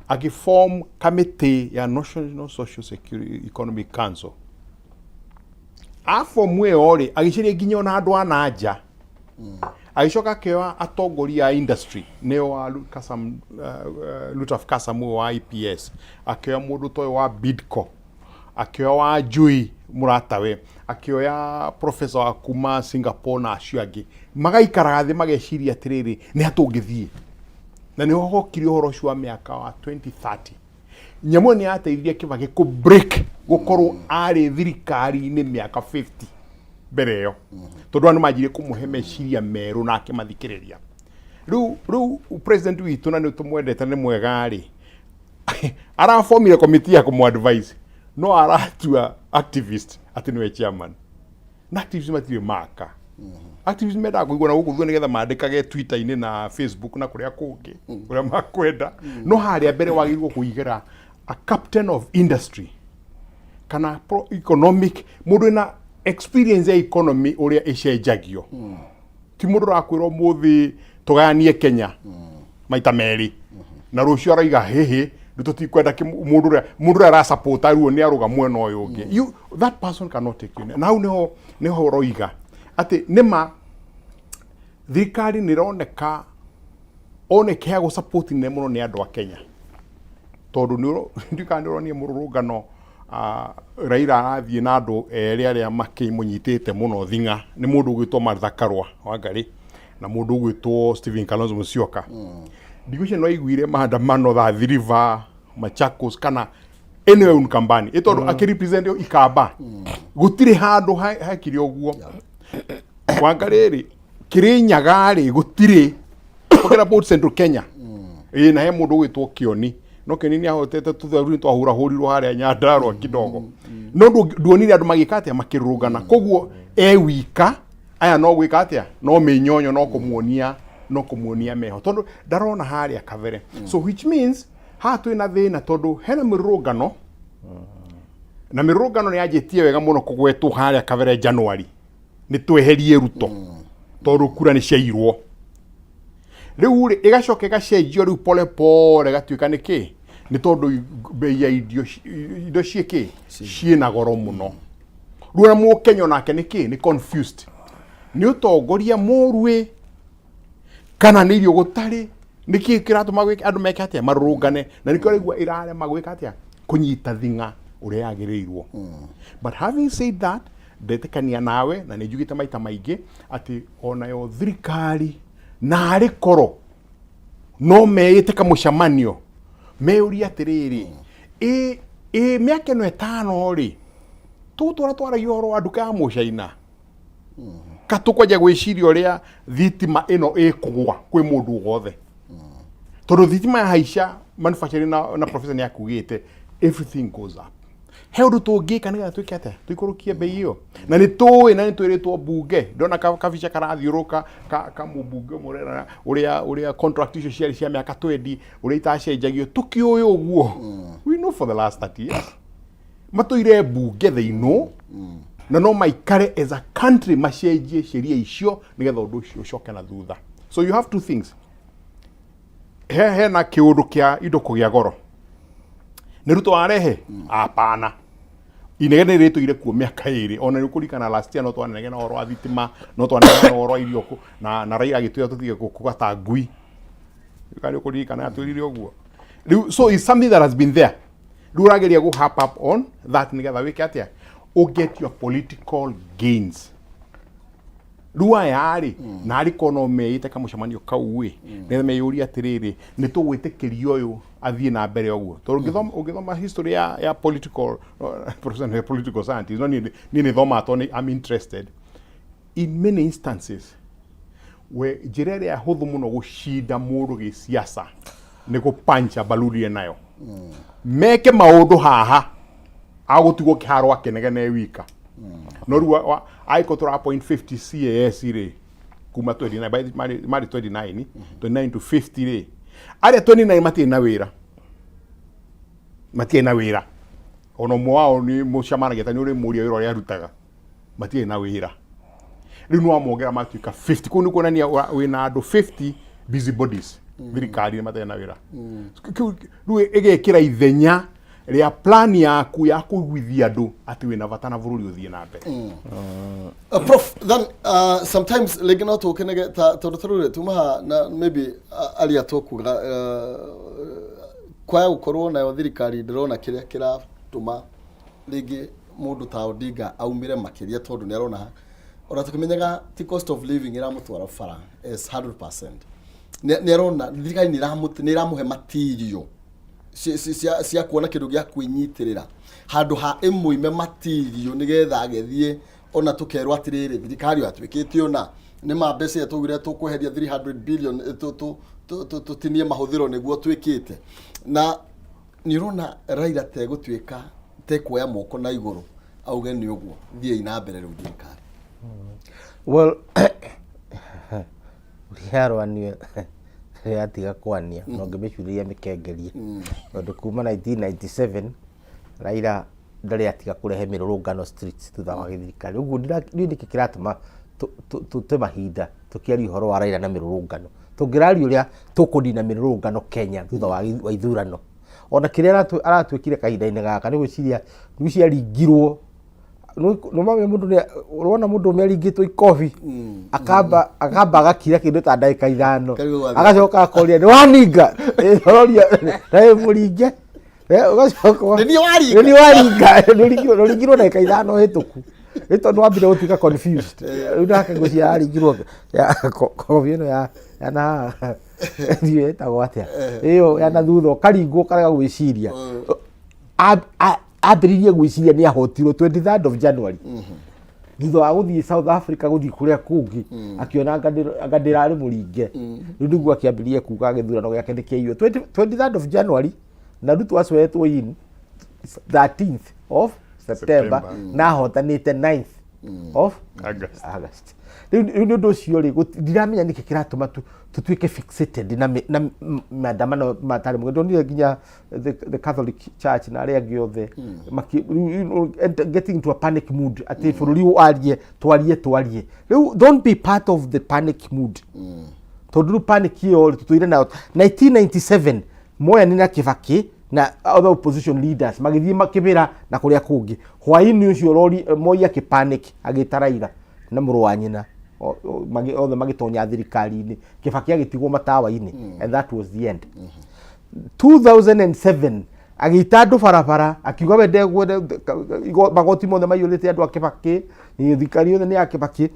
agĩform committee ya National Social Security Economic Council. Aform ĩyo rĩ, agĩcaria nginya ona andũ a na nja, agĩcoka akĩoya atongoria a industry, nĩo wa Kasam, Lutaf Kasam ũyũ wa IPS, akĩoya mũndũ ta ũyũ wa Bidco, akĩoya wa Njui mũratawe, akĩoya professor wa kuma Singapore na acio angĩ, magaikaraga thĩ mageciria atĩrĩrĩ, nĩ atũngĩthiĩ, na nĩho hokire ũhoro ũcio wa mĩaka wa 2030. Nyamũ ĩyo nĩ yateithirie Kibaki kũ break gũkorwo arĩ thirikari-inĩ mĩaka 50 mbere ĩyo, tondũ andũ manjirie kũmũhe meciria merũ na akĩmathikĩrĩria. Rĩu president witũ, na nĩ tũmwendete, nĩ mwega rĩ, arabomire committee ya kũmũ advise, no aratua activist atĩ nĩwe chairman, na activist matirĩ maka. Activists mendaga kũigua na gũkũ thutha nĩgetha mandĩkage Twitter-inĩ na Facebook na kũrĩa kũngĩ kũrĩa makwenda. No harĩa mbere wagĩrĩirwo kũigĩra a captain of industry kana pro economic, mũndũ wĩna experience ya economy ũrĩa ĩcenjagio. Ti mũndũ ũrakwĩra ũmũthĩ tũgayanie Kenya maita merĩ na rũciũ araiga hĩhĩ rĩu tũtikwenda mũndũ ũrĩa arasapota ruo nĩ arũga mwena ũyũ ũngĩ. You, that person cannot take you. Na hau nĩho ũroiga atĩ nĩma thirikari nĩ ĩroneka ona ĩkĩheagwo support nene mũno nĩ andũ a Kenya, tondũ ndiũĩ kana nĩ ũronire mũrũrũngano. Raila arathiĩ na andũ erĩ arĩa makĩmũnyitĩte mũno thing'a, nĩ mũndũ ũgwĩtwo Martha Karua Wangari na mũndũ ũgwĩtwo Stephen Kalonzo Musyoka. Ndigwĩciria nĩ waiguire maandamano Athi River, Machakos kana anywhere Ukambani, ĩ tondũ akĩrepresent Ikamba gũtirĩ handũ hekire ũguo. Wangari rĩ, Kĩrĩnyaga rĩ, gũtirĩ. Forget about Central Kenya. Ĩ na he mũndũ ũgwĩtwo Kĩoni, no Kĩoni nĩ ahotete tũtheruri twahũrahũrirwo harĩa Nyandarua kidogo, no nduonire andũ magĩka atĩa, makĩrũrũngana. Koguo e wika aya no gwĩka atĩa, no mĩnyonyo, no kũmuonia meho tondũ ndarona harĩa kabere. So which means haha twĩna thĩna tondũ hena mĩrũrũngano, na mĩrũrũngano nĩ yanjĩtie wega mũno kũgwetwo harĩa kabere January nĩ tweherie Ruto tondũ kura nĩ ciairwo. Rĩu rĩ, ĩgacoka ĩgacenjio rĩu pole pole ĩgatuĩka nĩ kĩ, nĩ tondũ bei ya indo ciĩ kĩ, ciĩna goro mũno. Rĩu ona mũkenya onake nĩ kĩ, nĩ confused, nĩ ũtongoria mũru ĩ kana nĩ irio gũtarĩ, nĩ kĩ kĩratũma andũ meke atĩa, marũrũngane? Na nĩkĩo raigua ĩrarema gwĩka atĩa, kũnyita thing'a ũrĩa yagĩrĩirwo. But having said that, ndetĩkania nawe na nĩ njugĩte maita maingĩ atĩ onayo thirikari narĩ korwo no meĩte kamũcemanio meyũrie atĩrĩrĩ, ĩ mĩaka ĩno 5 rĩ, tũgũtũra twaragia ũhoro wa nduka ya mũcaina ka tũkwanjia gwĩciria ũrĩa thitima ĩno ĩkũgwa kwĩ mũndũ wothe? Tondũ thitima yahaica, manufacturing na professor nĩ akugĩte everything goes up. He ũndũ tũngĩka nĩgetha twĩke atĩa, tũikũrũkie bei ĩyo? Na nĩ tũĩ na nĩ twĩrĩtwo mbunge, ndona kabica karathiũrũka ka mũmbunge ũmwe ũrĩa contract icio ciarĩ cia mĩaka 20 ũrĩa itacenjagio. Tũkĩũĩ ũguo, we know for the last 30 years matũire mbunge, they know, na no maikare as a country macenjie sheria icio nĩgetha ũndũ ũcio ũcoke na thutha. So you have two things. He hena kĩũndũ kĩa indo kũgĩa goro nĩ Ruto warehe? Hapana, inegene rĩtũire kuo mĩaka 2. Ona nĩ ũkũririkana last year no twanegena ũhoro wa thitima, no twanegena ũhoro wa irio na Raila agĩtwĩra tũtige kũgata ngui. Kana nĩ ũkũririkana atwĩrire ũguo? Rĩu so it's something that has been there. Rĩu ũrageria gũ harp up on that nĩgetha wĩke atĩa, ũ get your political gains. Rĩu aya rĩ, na arĩ korwo no meĩte kamũcemanio kau ĩ, nĩgetha meyũrie atĩrĩrĩ, nĩ tũgwĩtĩkĩria ũyũ athiĩ na mbere ũguo? Tondũ ũngĩthoma history ya political, professor nĩ political scientist, no niĩ nĩ thomaga tondũ I'm interested. In many instances, we njĩra ĩrĩa hũthũ mũno gũcinda mũndũ gĩciaca nĩ gũpancha baluni nayo meke maũndũ haha agũtigwo kĩharo akenegene wika. No rĩu angĩkorwo tũra appoint 50 CAS rĩ, kuma 29 marĩ 29, 29 to 50 rĩ, arĩa 29 matirĩ na wĩra, matirĩ na wĩra ona ũmwe wao nĩ mũcemanagia ta nĩ ũrĩ mũria wĩra ũrĩa arutaga, matirĩ na wĩra. Rĩu nĩ wamongera matuĩka 50, kũu nĩ kuonania wĩna andũ 50 busy bodies thirikari matarĩ na wĩra. Rĩu ĩgekĩra ithenya rĩa plan yaku ya kũiguithia andũ atĩ wĩna bata na bũrũri ũthiĩ na mbere. Prof, then sometimes rĩngĩ no tũkenege ta tondũ tarĩu tuma haha na maybe arĩa tũkuga kwaya gũkorwo nayo thirikari ndĩrona kĩrĩa kĩratũma rĩngĩ mũndũ ta Odinga aumĩre makĩria, tondũ nĩ arona ona tũkĩmenyaga ti cost of living ĩramũtwara bara as 100%. Nĩ arona thirikari nĩ ĩramũhe material cia kuona kĩndũ gĩa kwĩnyitĩrĩra handũ ha ĩmũime material nĩgetha agĩthiĩ. Ona tũkerwo atĩrĩrĩ, thirikari yatuĩkĩte ona nĩ ma mbeca iria twaugire tũkweheria 300 billion, tũtinie mahũthĩro nĩguo twĩkĩte. Na nĩ ũrona Raila tegũtuĩka tekuoya moko na igũrũ auge nĩ ũguo, thiĩi na mbere rĩu thirikari. Well, ũrĩa arwanio yatiga kwania na ũngĩmĩcurĩria mĩkengerie, tondũ kuma 1997 Raila ndarĩ atiga kũrehe mĩrũrũngano streets thutha wa gĩthirikari. Ũguo ndiũ nĩkĩ kĩratũma tũte mahinda tũkĩaria ũhoro wa Raila na mĩrũrũngano. Tũngĩraria ũrĩa tũkũnina mĩrũrũngano Kenya thutha wa ithurano. Ona kĩrĩa aratwĩkire kahinda-inĩ gaka nĩ gwĩciria nĩ ciaringirwo nĩmamenya mũndũ nĩ ũrona mũndũ ũmwe aringĩtwo ikobi, akamba agakira kĩndũ ta ndagĩka 5. Karibu wathiĩ. Agacoka akoria nĩ waninga. Ũroria na mũringe. Ũgacoka Nĩ niĩ waringa. Nĩ niĩ waringa. Nĩ ũringirwo ndagĩka 5 hĩtũku nĩ tondũ wambire gũtuĩka confused. Rĩu nake ngwĩciria aringirwo kobi ĩno ya na haha, ndiũĩ ĩtagwo atĩa, ĩyo ya na thutha, ũkaringwo ũkarega gwĩciria. Ambĩrĩirie gwĩciria nĩ ahotirwo 23rd of January thutha wa gũthiĩ South Africa, gũthiĩ kũrĩa kũngĩ, akĩona anga ndĩrarĩ mũringe. Rĩu nĩguo akĩambĩrĩria kuga gĩthurano gĩake nĩ kĩaiywo 23rd of January, na Ruto acweretwo in 13th of September, September. Na ahotanĩte 9th of August. August. Rĩu nĩ ũndũ ũcio rĩ, ndiramenya nĩkĩ kĩratũma tũtuĩke fixated na maandamano matarĩ mũgĩ. Ndonire nginya the Catholic Church na arĩa angĩ othe rĩu, getting into a panic mood atĩ bũrũri warie twarie twarie. Rĩu don't be part of the panic mood, tondũ rĩu panic ĩyo rĩ, tũtũire nayo 1997. Moi na Kibaki na other opposition leaders magĩthiĩ makĩbĩra na kũrĩa kũngĩ. Hwaĩ-inĩ ũcio rori Moi akĩpanic, agĩta Raila na mũrũ wa nyina othe magĩtonya thirikari-inĩ. Kibaki agĩtigwo matawa-inĩ, and that was the end. 2007 agĩita andũ barabara, akiuga we ndegwenda magoti mothe maiyũrĩte andũ a Kibaki, thirikari yothe nĩ ya Kibaki,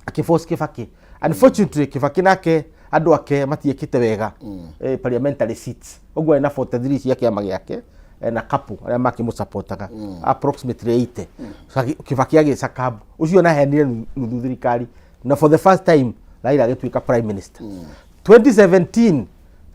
akĩforce Kibaki. Unfortunately, Kibaki nake andũ ake matiĩkĩte wega parliamentary seats. Ũguo arĩ na 43 cia kĩama gĩake, na couple arĩa makĩmũsupportaga approximately 80. So, Kibaki agĩcakabu ũcio naheanire nuthu thirikari, na for the first time Raila agĩtuĩka prime minister. 2017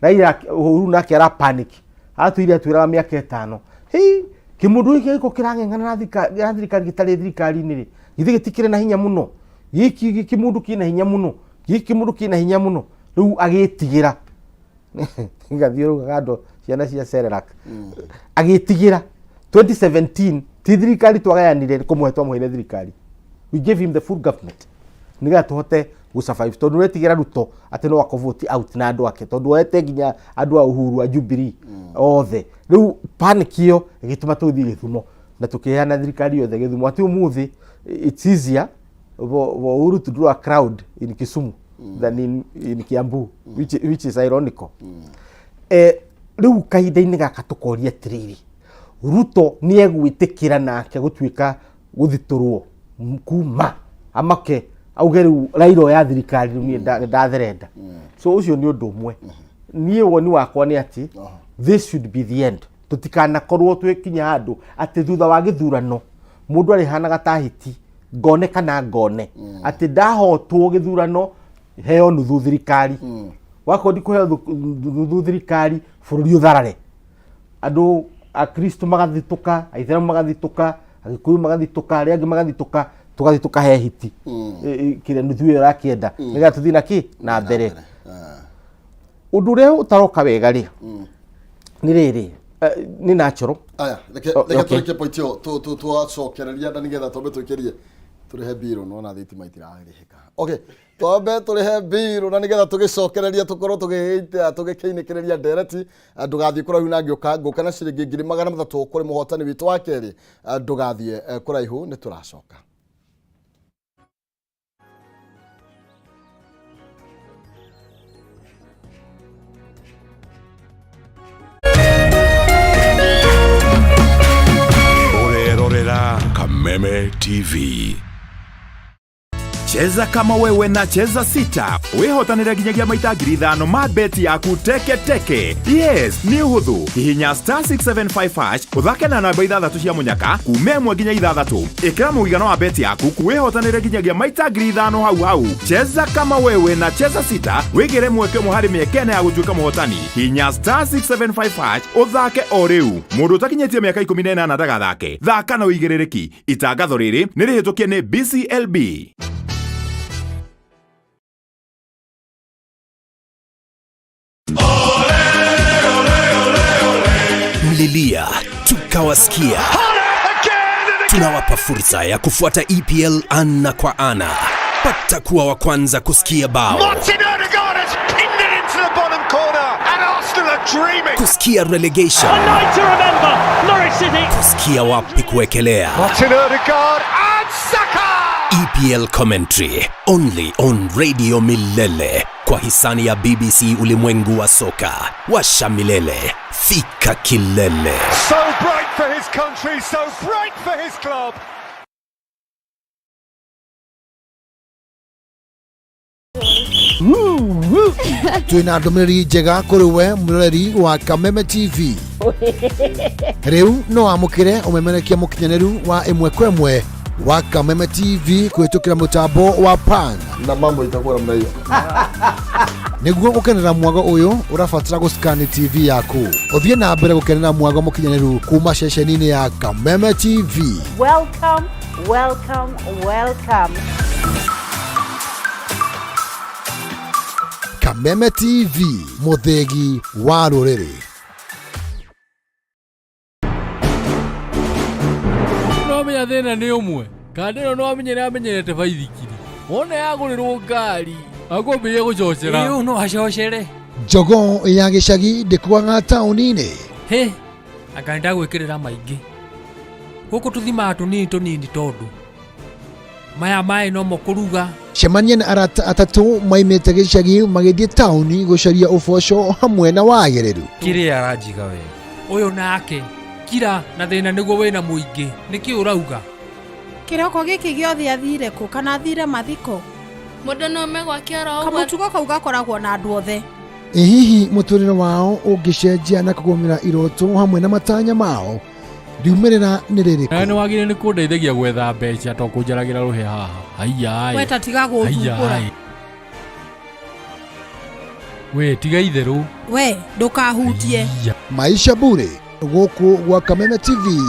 Raila Uhuru nake ara panic, aratwĩire atwĩraga mĩaka 5 hĩ kĩmũndũ gĩkĩ gĩko kĩrang'eng'ana na thirikari gĩtarĩ thirikari-inĩ rĩ, githĩ gĩtikĩrĩ na hinya mũno gĩkĩ kĩmũndũ kĩna hinya mũno, gĩkĩ kĩmũndũ kĩna hinya mũno. Rĩu agĩtigĩra gathiĩ raugaga andũ ciana cia Cerelac agĩtigĩra. 2017 ti thirikari twagayanire kũmũhe, twamũheire thirikari, we gave him the full government nĩgetha tũhote gũsurvive, tondũ ũretigĩra Ruto atĩ no akũvote out na andũ ake, tondũ oete nginya andũ a Uhuru a Jubilee othe. Rĩu panic ĩyo ĩgĩtũma tũthiĩ Gĩthumo na tũkĩheana thirikari yothe Gĩthumo, atĩ ũmũthĩ it's easier for Uhuru to draw a crowd in Kisumu than in Kiambu, which is ironical. Rĩu kahinda-inĩ gaka tũkoria atĩrĩrĩ, Ruto nĩ egwĩtĩkĩra nake gũtuĩka gũthitũrwo kuma amake auge rĩu Raila oya thirikari, rĩu niĩ ndatherenda. So ũcio nĩ ũndũ ũmwe. Niĩ woni wakwa nĩ atĩ this should be the end. Tũtikanakorwo twĩkinya handũ atĩ thutha wa gĩthurano mũndũ arĩhanaga ta hiti ngone kana ngone atĩ ndahotwo gĩthurano heo nuthu thirikari, wakorwo ndikũheo nuthu thirikari bũrũri ũtharare, andũ akristo magathitũka, aithĩramu magathitũka, agĩkũyũ magathitũka, arĩa angĩ magathitũka, tũgathiĩ tũkahe hiti kĩrĩa nuthu ĩyo ĩrakĩenda nĩgetha tũthiĩ na kĩ na mbere. Ũndũ ũrĩa ũtaroka wega rĩ nĩ rĩrĩ, nĩ natural. Aya, reke Oh, reke okay. tũrĩkie point ĩyo twacokereria na nĩgetha twambe twĩkĩrie tũrĩhe mbirũ nona thitima itirarĩhĩka. Okay, twambe tũrĩhe mbirũ na nĩgetha tũgĩcokereria tũkorwo tũgĩita tũgĩkĩinĩkĩrĩria ndereti. Ndũgathiĩ kũraihu na ngĩũka ngũka na ciringi 300,000 kũrĩ mũhotani witũ wa kerĩ. Ndũgathiĩ kũraihu, nĩ tũracoka. Ũrerorera Kameme TV. Cheza kama wewe na Cheza Sita wĩhotanĩre nginyagia maita 5,000 ma beti yaku teke teke. Yes, nĩ ũhũthũ. Hihinya star 675 hash ũthake na namba ithathatũ cia mũnyaka kuma 1 nginya 6. Ĩkĩra mũigana wa beti yaku wĩhotanĩre nginyagia maita 5,000 hau hau. Cheza kama wewe na Cheza Sita wĩgĩre mweke ũmwe harĩ mĩeke ĩna ya gũtuĩka mũhotani. Hihinya star 675 hash ũthake o rĩu. Mũndũ ũtakinyĩtie mĩaka 18 ndagathake. Thaka na ũigĩrĩrĩki. Itangatho rĩrĩ nĩ rĩhĩtũkie nĩ BCLB. Mlilia tukawasikia. Tunawapa fursa ya kufuata EPL ana kwa ana. Pata kuwa wa kwanza kusikia bao, Martin Odegaard has pinned it into the bottom corner, and Arsenal are dreaming. kusikia relegation, A night to remember, Norwich City. kusikia wapi kuwekelea. Martin Odegaard and Saka! EPL commentary only on Radio Milele kwa hisani ya BBC ulimwengu wa soka. Washa milele, fika kilele. So bright for his country, so bright for his club. Twina ndũmĩrĩri njega kũrĩ we mwĩroreri wa Kameme TV. Rĩu no wamũkĩre ũmemerekia mũkinyanĩru wa ĩmwe kwa ĩmwe wa Kameme TV kũhĩtũkĩra mũtambo wa PAN. Na mambo itakuwa namna hiyo. Nĩguo gũkenera mwago ũyũ ũrabatara gũscan TV yaku. Ũthiĩ na mbere gũkenera mwago mũkinyanĩru kuma ceceni-inĩ ya Kameme TV. Welcome, welcome, welcome. Kameme TV, mũthĩgi wa rũrĩrĩ. No menya thĩna nĩ ũmwe kanda ĩno no amenye nĩ amenyerete baithikiri wona yagũrĩrwo ngari akwambĩrĩria gũcocera. Ĩũ no acocere. Jogoo ya gĩcagi ndĩkuaga taũni-inĩ. Hĩ, anga nĩndagwĩkĩrĩra maingĩ. Gũkũ tũthimaga tũnini tũnini tondũ maya maĩ nomo kũruga. Cemania na arata atatũ maimĩte gĩcagi magĩthiĩ taũni gũcaria ũboco hamwe na wagĩrĩru. Kĩrĩa aranjiga wega. Ũyũ nake kira na thĩna nĩguo wĩna mũingĩ. Nĩkĩ ũrauga? Kĩroko gĩkĩ gĩothe athire kũ kana athire mathiko? Mũndũ no ome gwake oro ũguo. Kamũtugo kau gakoragwo na andũ othe. Ĩ hihi mũtũrĩre wao ũngĩcenjia na kũgũmĩra iroto hamwe na matanya mao, riumĩrĩra nĩ rĩrĩkũ? Nawe nĩ wagĩrĩire nĩ kũndeithagia gwetha mbeca to kũnjaragĩra rũhĩa haha. Haiya. We ta tiga gũthumbũra. We tiga itherũ. We ndũkahutie. Maisha Bure gũkũ gwa Kameme TV,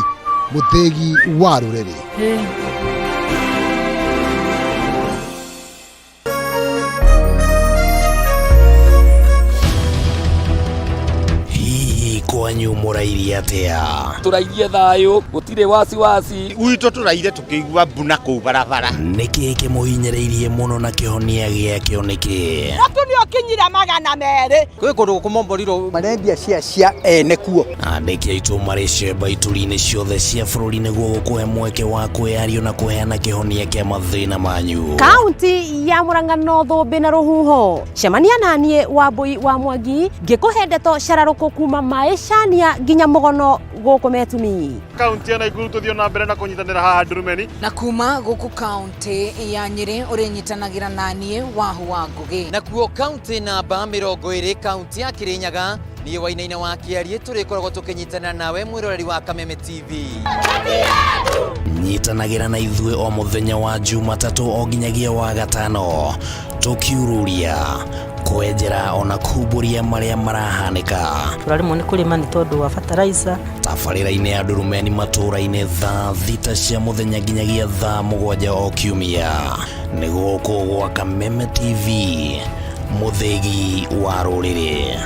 mũthĩgi wa rũrĩrĩ. Hihi kwanyu mũrairie atĩa? Tũrairie thayũ, gũtirĩ wasiwasi. Gwitũ tũraire tũkĩigua mbu na kũu barabara. Nĩkĩ kĩmũhinyĩrĩirie mũno na kĩhonia gĩakĩo nĩkĩ? Mũtu nĩ ũkinyire 200. Kwĩ kũndũ gũkũmomborirwo marendia cia cia ene kuo. Andĩki aitũ marĩ cemba ituri-inĩ ciothe cia bũrũri nĩguo gũkũhe mweke wa kwĩyario na kũheana kĩhonia kĩa mathĩna manyu. Kaunti ya Murang'a no thũmbĩ na rũhuho. Cemania naniĩ Wambui wa Mwangi ngĩkũhe ndeto cararũkũ kuma maĩcania nginya mũgono gũkũ Metumi. Kaunti ya Nakuru tũthiĩ na mbere na kũnyitanĩra haha Ndurumeni. Na kuma gũkũ kaunti ya Nyĩrĩ ũrĩnyitanagĩra naniĩ Wahu wa Ngũgĩ. Nakuo kaunti namba 20 kaunti ya Kirinyaga niĩ Wainaina wa Kĩariĩ tũrĩkoragwo tũkĩnyitanĩra nawe mwĩroreri wa Kameme TV. Nyitanagĩra na ithuĩ o mũthenya wa Jumatatũ o nginyagia wa gatano tũkiururia kwenjera ona kumbũria marĩa marahanĩka. Tũraremwo nĩ kũrĩma nĩ tondũ wa fertilizer. Tabarĩra-inĩ ya Ndurumeni matũũra-inĩ thaa 6 cia mũthenya nginyagia thaa 7 o kiumia. Nĩ gũkũ gwa Kameme TV, mũthĩgi wa rũrĩrĩ.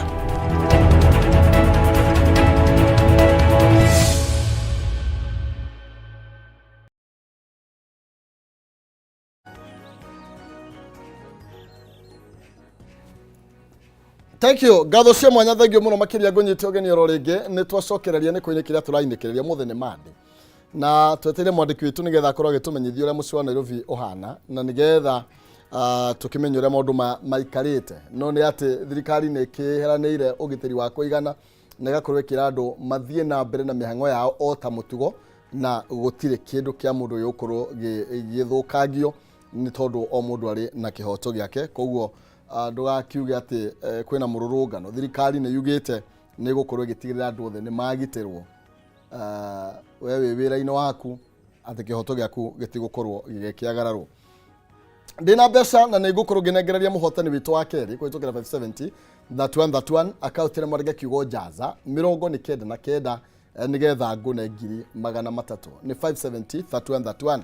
Thank you. Ngatho cia mwanya thengio mũno makĩria ngũnyite ũgeni oro rĩngĩ nĩ twacokereria nĩ kũinĩ kĩrĩa tũrainĩkĩrĩria mũthĩ nĩ Monday. Na twetereire mwandĩki witũ nĩgetha akorwo agĩtũmenyithia ũrĩa mũciĩ wa Nairobi ũhana na nĩgetha tũkĩmenye ũrĩa maũndũ maikarĩte. No nĩ atĩ thirikari nĩ ĩkĩheranĩire ũgitĩri wa kũigana na ĩgakorwo ĩkĩra andũ mathiĩ na mbere na mĩhang'o yao o ta mũtugo na gũtirĩ kĩndũ kĩa mũndũ gĩgũkorwo gĩgĩthũkangio Nĩ tondũ o mũndũ arĩ na kĩhoto gĩake. Koguo ndũgakiuge atĩ kwĩna mũrũrũngano. Thirikari nĩ yugĩte nĩ ĩgũkorwo ĩgĩtigĩrĩra andũ othe nĩ magitĩrwo. We wĩ wĩra-inĩ waku atĩ kĩhoto gĩaku gĩtigũkorwo gĩgĩkĩagararwo. Ndĩna mbeca na nĩ ngũkorwo ngĩnengereria mũhotani witũ wa kerĩ kũhĩtũkĩra 570 31 31 akaunti ĩrĩa mwandĩke kiugo Jaza 99, nĩgetha ngũne 300,000. Nĩ 570 31 31,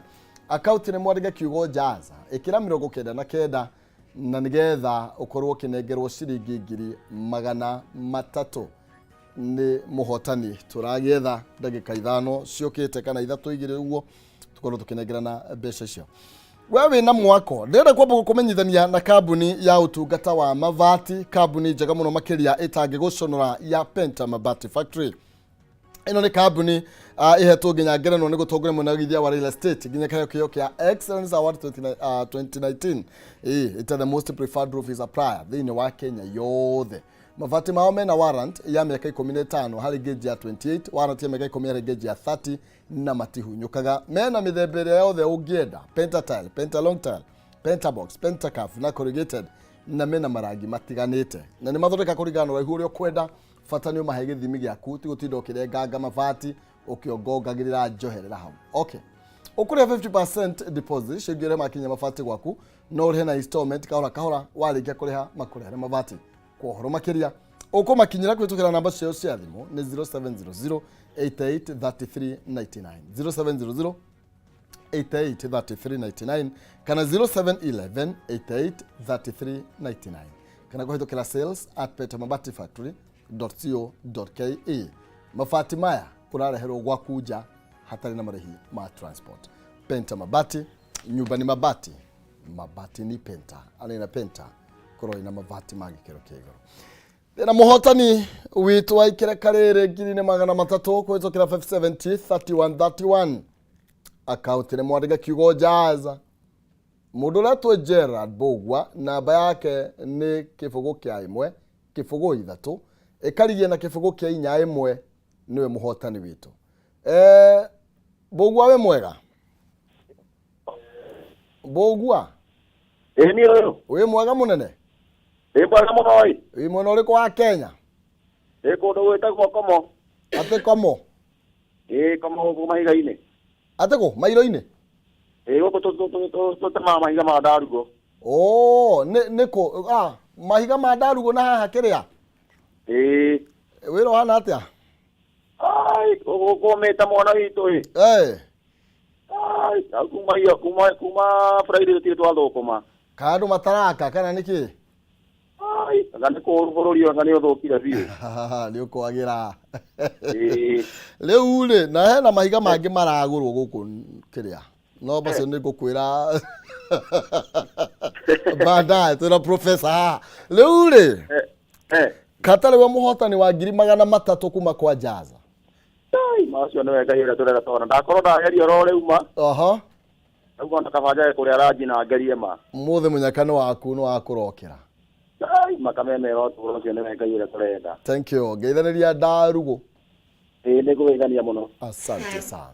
akaunti nĩ mwandĩke kiugo Jaza, ĩkĩra 99 na nĩgetha ũkorwo ũkĩnengerwo ciringi 300,000 nĩ mũhotani tũragĩetha ndagĩka 5 ciũkĩte kana 3 2 ũguo, tũkorwo tũkĩnengerana mbeca icio. We wĩna mwako, ndĩrenda kwamba gũkũmenyithania na kambuni ya ũtungata wa mabati, kambuni njega mũno makĩria ĩtangĩgũconora ya Penta Mabati Factory. Ĩno nĩ kambuni ĩhetwo nginya ngerenwa nĩ gũtongoria mwena wa wa real estate, nginya kĩheo kĩo kĩa Excellence Award 20, 2019, ĩĩ ĩta the most preferred roof supplier thĩinĩ wa Kenya yothe. Mabati mao mena warrant ya mĩaka 15 harĩ gauge ya 28, warrant ya mĩaka 10 harĩ gauge ya 30, na matihunyũkaga. Mena mĩthemba ĩrĩa yothe ũngĩenda: pentatile, pentalong tile, pentabox, pentacaf na corrugated, na mena marangi matiganĩte, na nĩ mathondeka kũringana na ũraihu ũrĩa ũkwenda. Bata nĩ ũmahe gĩthimi gĩaku, ti gũtinda ũkĩrenganga mabati ũkĩongongagĩrĩra njoherera hau. Okay, ũkũrĩha 50% deposit, ciringi ũrĩa makinya mabati gwaku, no ũrĩhe na installment kahora kahora. Warĩkia kũrĩha, makũrehere mabati. Kwa ũhoro makĩria, ũkũmakinyĩra kũhĩtũkĩra namba ciao cia thimũ nĩ 0700 88 33 99, 0700 88 33 99 kana 0711 88 33 99, kana kũhĩtũkĩra sales@petamabatifactory.co.ke. Mabati maya ũrareherwo gwaku nja hatarĩ na marĩhi ma transport. Penta Mabati, nyumba ni mabati, mabati ni Penta. Arĩ na Penta korwo ina mabati ma gĩkĩro kĩa igũrũ. Na mũhotani witũ wa ikereka rĩrĩ 300,000 kũhĩtũkĩra 570 31 31, akaunti nĩ mwandĩke kiugo Jaza. Mũndũ ũretwo Gerard Bogwa, namba yake nĩ 0 kĩa 1 0 3 ĩkarigia na 0 kĩa 4 1, nĩwe mũhotani witũ. Bogwa, wĩ mwega Bogwa? Ĩ, niĩ ũyũ. Wĩ mwega mũnene? Ĩ, mwega mũno ĩ. Wĩ mwena ũrĩkũ wa Kenya? Ĩ, kũndũ gwĩtagwo Komo. Atĩ Komo? Ĩ, Komo gũkũ mahiga-inĩ. Atĩ kũ mairo-inĩ? Ĩ, gũkũ tũtemaga mahiga ma ndarugo. Oh, nĩ kũ? Ah, mahiga ma ndarugo na haha kĩrĩa? Ĩ. Wĩra ũhana atĩa? Ai, gũkũmĩte mwana witũ ĩ. Ai, kuma iyo kuma Friday tũtirĩ twathũkũma. Kana andũ mataraka kana nĩkĩ? Ai, anga nĩ kũũru, bũrũri anga nĩ ũthũkire biũ. Nĩ ũkwagĩra. Ĩ. Rĩu rĩ, na hena mahiga mangĩ maragũrwo gũkũ kĩrĩa, no macio nĩ ngũkwĩra baadaye, twĩna professor haha. Rĩu rĩ, katarĩ we mũhotani wa 300,000 kuma kwa Jaza. Ai, macio nĩ wega ũrĩa tũrenda tona. Ndakorwo ndageria oro rĩu ma. Rĩu ona kaba njage kũrĩa ranji na ngerie ma. Mũthĩ mũnyaka nĩ waku, nĩ wakũrokera. Ai, makamemera ũtũũro ũcio nĩ wega ũrĩa tũrenda. Thank you, ngeithanĩria ndarugũ. Ĩ, nĩ ngũgeithania mũno. Asante sana.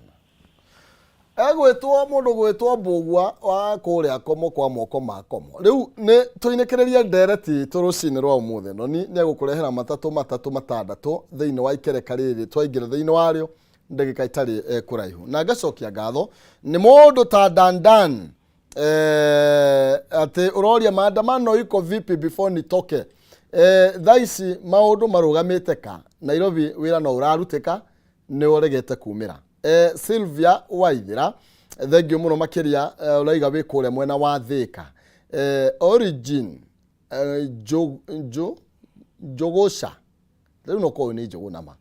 Egwĩtwo mũndũ gwĩtwo Mbũgua wa kũrĩa Komo kwa moko ma Komo. Rĩu nĩ tũinĩkĩrĩrie ndereti itũ rũcinĩ rwa ũmũthĩ. Noni nĩ egũkũrehera matatũ matatũ matandatũ thĩinĩ wa ikereka rĩrĩ twaingĩra thĩinĩ warĩo ndagĩka itarĩ kũraihu. Na ngacokia ngatho nĩ mũndũ ta Dandan, atĩ ũroria maandamano iko vipi before nitoke. Thaa ici maũndũ marũgamĩte ka Nairobi, wĩra no ũrarutĩka, nĩ ũregete kumĩra. Sylvia Waithira, thengiũ mũno makĩria. Ũraiga wĩ kũrĩa mwena wa Thĩka. Origin Njũgũca, rĩu no korwo nĩ njũgũ nama,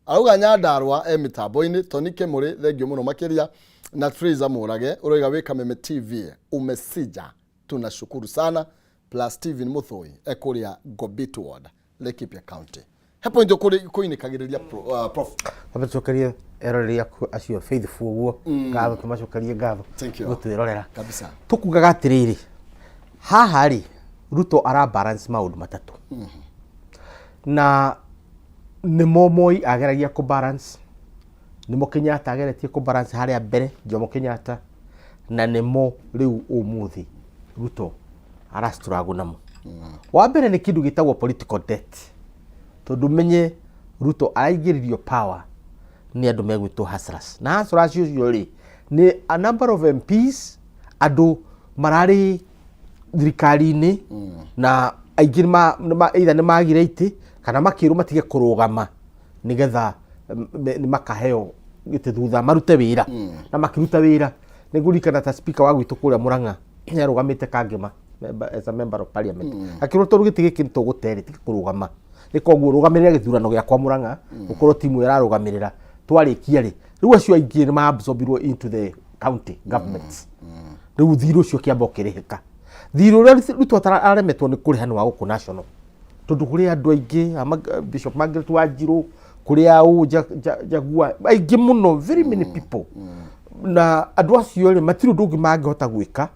arauga Nyandarua e mĩtambo-inĩ. Tony Kĩmũrĩ, thengiũ mũno makĩria. Na Fraser Mũrage, ũroiga wĩ Kameme TV, umesija, tunashukuru sana. Plus Steven Mũthũi ekũrĩa Gobit Ward, Laikipia County. He point kũinĩkagĩrĩria prof. Wambe tucokerie eroreri aku acio faithful ũguo ngatho, tũmacokerie ngatho. Thank you. Gũtwĩrorera. Kabisa. Tũkugaga atĩrĩrĩ, haha rĩ, Ruto ara balance maũndũ matatũ, na nĩmo Moi ageragia kũ balance, nĩmo Kenyatta ageretie kũ balance harĩa mbere, Jomo Kenyatta. Na nĩmo rĩu ũmũthĩ Ruto arastruggle namo. Wa mbere nĩ kĩndũ gĩtagwo political debt, tondũ menye Ruto araingĩririo power nĩ andũ megwĩtwo hustlers, na hustlers ũcio rĩ nĩ a number of MPs, andũ mararĩ thirikari-inĩ na aingĩ either nĩ magire itĩ kana makĩrwo matige kũrũgama nĩgetha nĩ makaheo gĩtĩ thutha marute wĩra, na makĩruta wĩra. Nĩ ngũririkana ta speaker wa gwitũ kũrĩa Mũrang'a nĩ arũgamĩte Kangema as a member of parliament, akĩrwo tondũ gĩtĩ gĩkĩ nĩ tũgũte rĩ, tiga kũrũgama, nĩ koguo rũgamĩrĩra gĩthurano gĩakwa Mũrang'a, ũkorwo timu ĩrarũgamĩrĩra twarĩkia rĩ. Rĩu acio aingĩ nĩ maabsorbirwo into the county governments. Rĩu thirĩ ũcio ũkĩamba ũkĩrĩhĩka. Thirĩ ũrĩa Ruto aremetwo nĩ kũrĩha nĩ wa gũkũ national, tondũ kũrĩ andũ aingĩ Bishop Margaret Wanjiru, kũrĩ a Jagua aingĩ mũno, very many people, na andũ acio rĩ matirĩ ũndũ ũngĩ mangĩhota gwĩka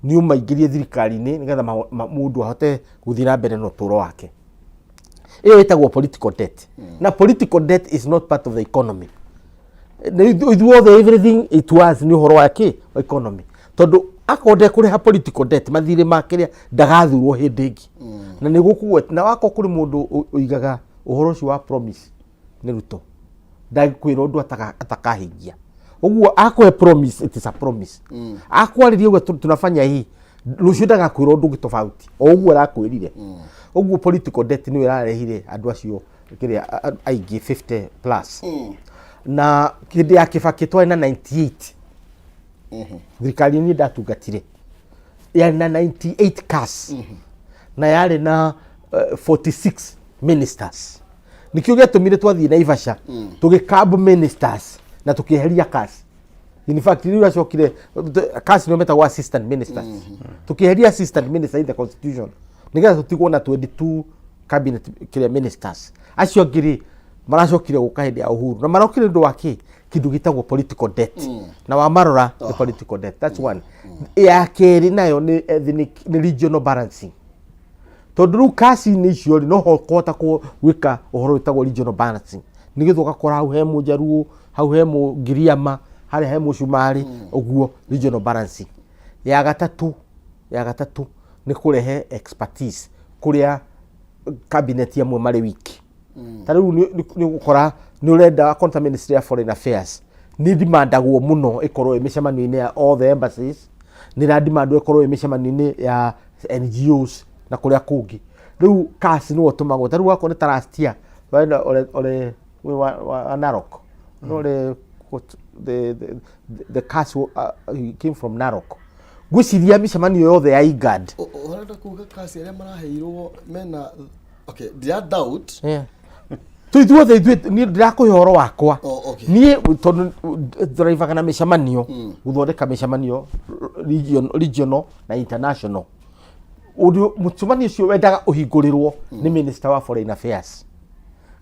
nĩ ũmaingĩrie thirikari-inĩ nĩgetha mũndũ ahote gũthiĩ na mbere na ũtũũro wake. Ĩyo ĩtagwo political debt, na political debt is not part of the economy. Nĩ ithuothe everything it was nĩ ũhoro wa kĩ wa economy, tondũ akorwo ndekũrĩha political debt, mathirĩ make rĩa ndagathurwo hĩndĩ ĩngĩ. Na nĩ gũkũgweta na wakorwo kũrĩ mũndũ ũigaga ũhoro ũcio wa promise nĩ Ruto. Ndangĩkwĩra ũndũ atakahingia. Ũguo akũhe promise, it is a promise. Akwarĩria ũguo tunafanya hii, rũciũ ndagakwĩra ũndũ ũngĩ tofauti o ũguo arakwĩrire. Ũguo political debt nĩyo ĩrarehire andũ acio kĩrĩa aingĩ 50 plus. Na hĩndĩ ya Kibaki twarĩ na 98 thirikari niĩ ndatungatire yarĩ na 98 cars na yarĩ na 46 ministers. Nĩkĩo gĩatũmire twathiĩ Naivasha tũgĩkambu ministers na tũkĩeheria cars. In fact, rĩu acokire cars nĩo metagwo assistant ministers. Tũkĩeheria assistant minister in the constitution nĩgetha tũtigwo na 22 cabinet kĩrĩa ministers. Acio angĩ rĩ maracokire gũka hĩndĩ ya Uhuru na marokire ũndũ wa kĩ kĩndũ gĩtagwo political debt, na wamarora nĩ political debt. That's one. Ya kerĩ nayo nĩ ethnic, nĩ regional balancing, tondũ rĩu kasi-inĩ icio rĩ no ho kũhota gwĩka ũhoro wĩtagwo regional balancing, nĩgetha ũgakora hau he mũjaruo, hau he mũgiriama, harĩa he mũcumarĩ, ũguo regional balancing. Ya gatatũ nĩ kũrehe expertise kũrĩa cabinet amwe marĩ wiki. Ta rĩu nĩ ũgũkora nĩ ũrenda akorwo ta ministry ya foreign affairs nĩ demandagwo mũno ĩkorwo ĩ mĩcemanio-inĩ ya all the embassies, nĩ ĩrademandwo ĩkorwo ĩ mĩcemanio-inĩ ya NGOs na kũrĩa kũngĩ. Rĩu kasi nĩwe ũtũmagwo. Ta rĩu wakorwo nĩ ta last year wena ore wĩ wa Narok no ore what the CAS, he came from Narok, ngwĩciria mĩcemanio yothe ya IGAD. Ũrenda kuga kasi arĩa maraheirwo mena, okay, ndira doubt. Yeah. Tu ithuothe ithuĩ niĩ ndĩrakũhe ũhoro wakwa. Oh, okay. Niĩ tondũ ndrivaga na mĩcemanio, gũthondeka mĩcemanio regional na international, ũndũ mũcemanio ũcio wendaga ũhingũrĩrwo nĩ minister wa foreign affairs,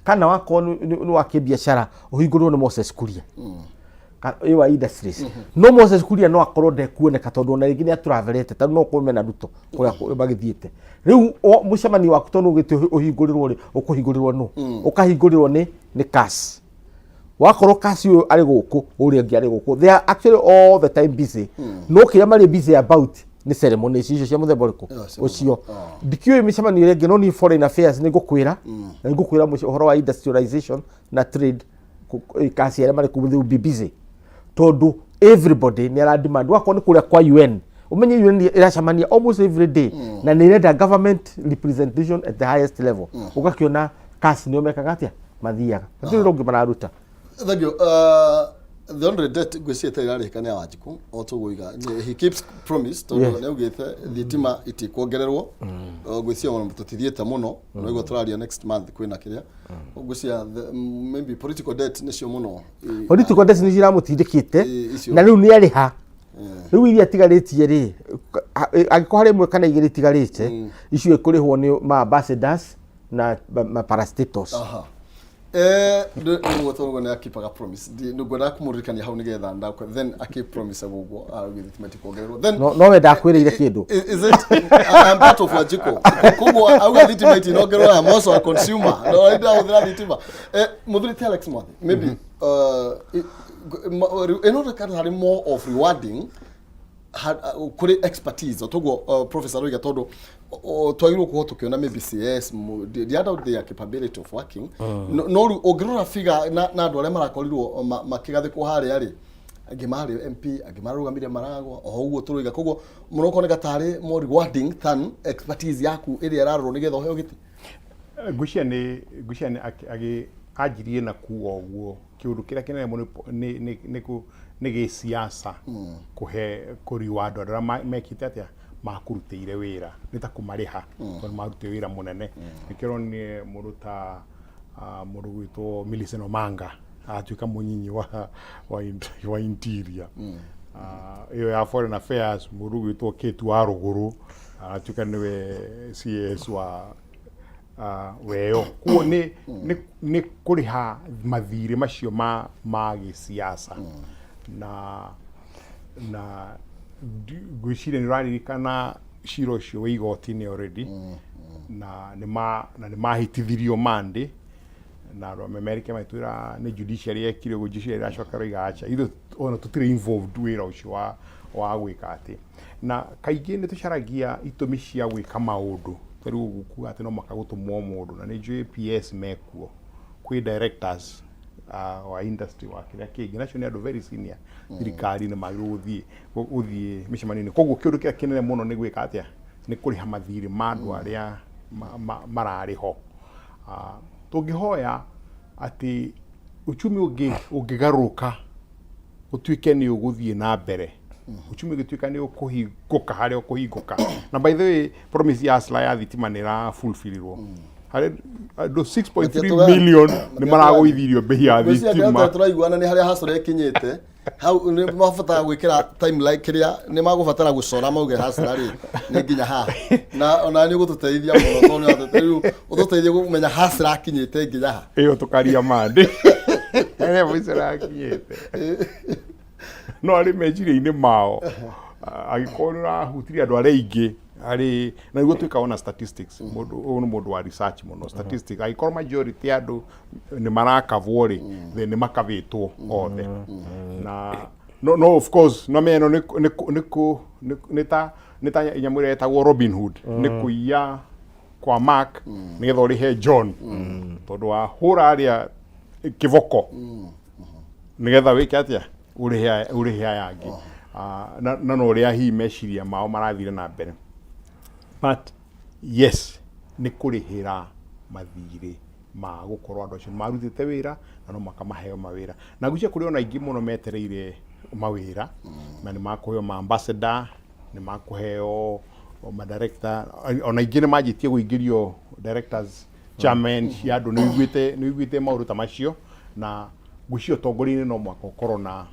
kana wakorwo nĩ wa kĩbiacara ũhingũrĩrwo nĩ Moses Kuria ĩ wa industries. No Moses Kuria no akorwo ndekuoneka tondũ ona rĩngĩ nĩ atũraverete, tondũ no ũkorwo mena Ruto kũrĩa magĩthiĩte. Rĩu mũcemanio waku tondũ ũgĩte ũhingũrĩrwo rĩ, ũkũhingũrĩrwo nũ? Ũkahingũrĩrwo nĩ CAS. Wakorwo CAS ũyũ arĩ gũkũ, ũrĩa ũngĩ arĩ gũkũ, they are actually all the time busy. No kĩrĩa marĩ busy about nĩ ceremonies icio cia mũthemba ũrĩkũ. Yeah, ũcio ndikĩũĩ mĩcemanio ĩrĩa ĩngĩ, no niĩ foreign affairs nĩ ngũkwĩra, na nĩ ngũkwĩra ũhoro wa industrialization na trade, kasi arĩa marĩ kũu they will be busy, tondũ everybody nĩ ara demand. Wakorwo nĩ kũrĩa kwa UN, ũmenye UN ĩracemania almost every day na nĩ ĩrenda government representation at the highest level. Ũgakĩona kasi nĩo mekaga atĩa, mathiaga matirĩ ũndũ ũngĩ mararuta. Thank you. The only debt ngwĩciria ĩtarĩ ĩrarĩhĩka nĩ ya Wanjikũ, o tũguo he keeps promise, tondũ nĩ augĩte thitima itikuongererwo. Ngwĩciria ona tũtithiĩte mũno no iguo tũraria next month kwĩna kĩrĩa ngwĩciria maybe political debt nĩcio mũno. Political debt nĩ ciramũtindĩkĩte. Icio. Na rĩu nĩ arĩha. Rĩu iria atigarĩtie rĩ, angĩkorwo harĩ ĩmwe kana igĩrĩ itigarĩte, icio ikũrĩhwo nĩ ma ambassadors na ma parastatals. Aha. Nĩguo tondũ nĩ akipaga promise. Ngwendaga kũmũririkania hau nĩgetha ndakwe then akipromise ũguo arauge thitima itikuongererwo then. No we ndakwĩrĩire kĩndũ. Is it I'm part of Wanjiko, koguo auga thitima itinongererwo, I'm also a consumer, no ndahũthĩra thitima. Mũthuri ti Alex Mwathi, maybe ĩno kana harĩ more of rewarding. Kũrĩ expertise o toguo professor aroiga, tondũ twagĩrĩirwo gũkorwo tũkĩona maybe CS they had their capability of working. No rĩu ũngĩrora figure na andũ arĩa marakorirwo makĩgathĩkwo harĩa rĩ, angĩ marĩ MP, angĩ mararũgamire maragwa o ũguo tũroiga. Koguo mũno ũkoneka tarĩ more rewarding than expertise yaku ĩrĩa ĩrarorwo nĩgetha ũheo gĩtĩ. Ngwĩciria nĩ anjirie na kuga ũguo, kĩũndũ kĩrĩa kĩnene mũno nĩ gĩsiasa, kũhe kũriwa andũ arĩa mekĩte atĩa, makũrutĩire wĩra, nĩ ta kũmarĩha tondũ marutire wĩra mũnene. Nĩkĩo ũronire mũndũ ta mũndũ gwĩtwo Millicent Omanga atuĩka mũnyinyi wa interior. Ĩyo ya foreign affairs, mũndũ gwĩtwo Kate wa Rũgũrũ atuĩka nĩwe CS wa weyo. Kuo nĩ kũrĩha mathirĩ macio ma gĩsiasa. Na ngwĩciria nĩ ũraririkana cira ũcio wĩ igoti-inĩ already, na nĩ mahĩtithirio Monday na andũ a America magĩtwĩra nĩ judiciary yekire ũguo. Judiciary ĩracoka ĩroiga aca, ithuĩ ona tũtirĩ involved wĩra ũcio wa gwĩka atĩ. Na kaingĩ nĩ tũcaragia itũmi cia gwĩka maũndũ ta rĩu ũguo kuga atĩ no mũhaka gũtũmwo mũndũ, na nĩ njũĩ PS mekuo, kwĩ directors wa industry, wa kĩrĩa kĩngĩ, nacio nĩ andũ very senior thirikari-inĩ magĩrĩirwo gũthiĩ mĩcemanio-inĩ. Koguo kĩũndũ kĩrĩa kĩnene mũno nĩ gwĩka atĩa, nĩ kũrĩha mathirĩ ma andũ arĩa mararĩ ho. Tũngĩhoya atĩ uchumi ũngĩgarũrũka ũtuĩke nĩ ũgũthiĩ na mbere, uchumi ũgĩtuĩka nĩ ũkũhingũka harĩa ũkũhingũka. Na by the way, promise ya Hustler ya thitima nĩ ĩra fulfillirwo harĩ andũ 6.3 million nĩ maragũithirio mbei ya thitima. Tũraiguana nĩ harĩa Hustler ĩkinyĩte hau, nĩ mabatara gwĩkĩra timeline kĩrĩa nĩ magũbatara gũcora mauge Hustler rĩ nĩ nginya haha, na ona nĩ ũgũtũteithia mũno tondũ nĩ rĩu ũtũteithie kũmenya Hustler akinyĩte nginya ha. Ĩyo tũkaria mandĩ harĩa mũico ĩrakinyĩte, no arĩ meciria-inĩ mao angĩkorwo nĩ ũrahutirie andũ arĩa aingĩ harĩ na nĩguo twĩkaga ona statistics. Mũndũ ũyũ nĩ mũndũ wa research mũno, statistics. Angĩkorwo majority ya andũ nĩ marakavwo rĩ, then nĩ makavĩtwo othe. Na no of course no meno nĩ ta nyamũ ĩrĩa ĩtagwo Robin Hood, nĩ kũiya kwa Mark nĩgetha ũrĩhe John, tondũ wahũra arĩa kĩboko nĩgetha wĩke atĩa, ũrĩhe aya angĩ. Na no ũrĩa hihi meciria mao marathire na mbere, but yes, nĩ kũrĩhĩra mathirĩ ma gũkorwo andũ acio marutĩte wĩra na no makamaheo mawĩra. Na ngwĩciria kũrĩ ona aingĩ mũno metereire mawĩra, na nĩ makũheo ma ambassador, nĩ makũheo ma director, ona aingĩ nĩ manjĩtie kũingĩrio directors, chairman cia andũ. Nĩ ũiguĩte maũndũ ta macio, na ngwĩciria ũtongoria-inĩ no mũhaka ũkorwo na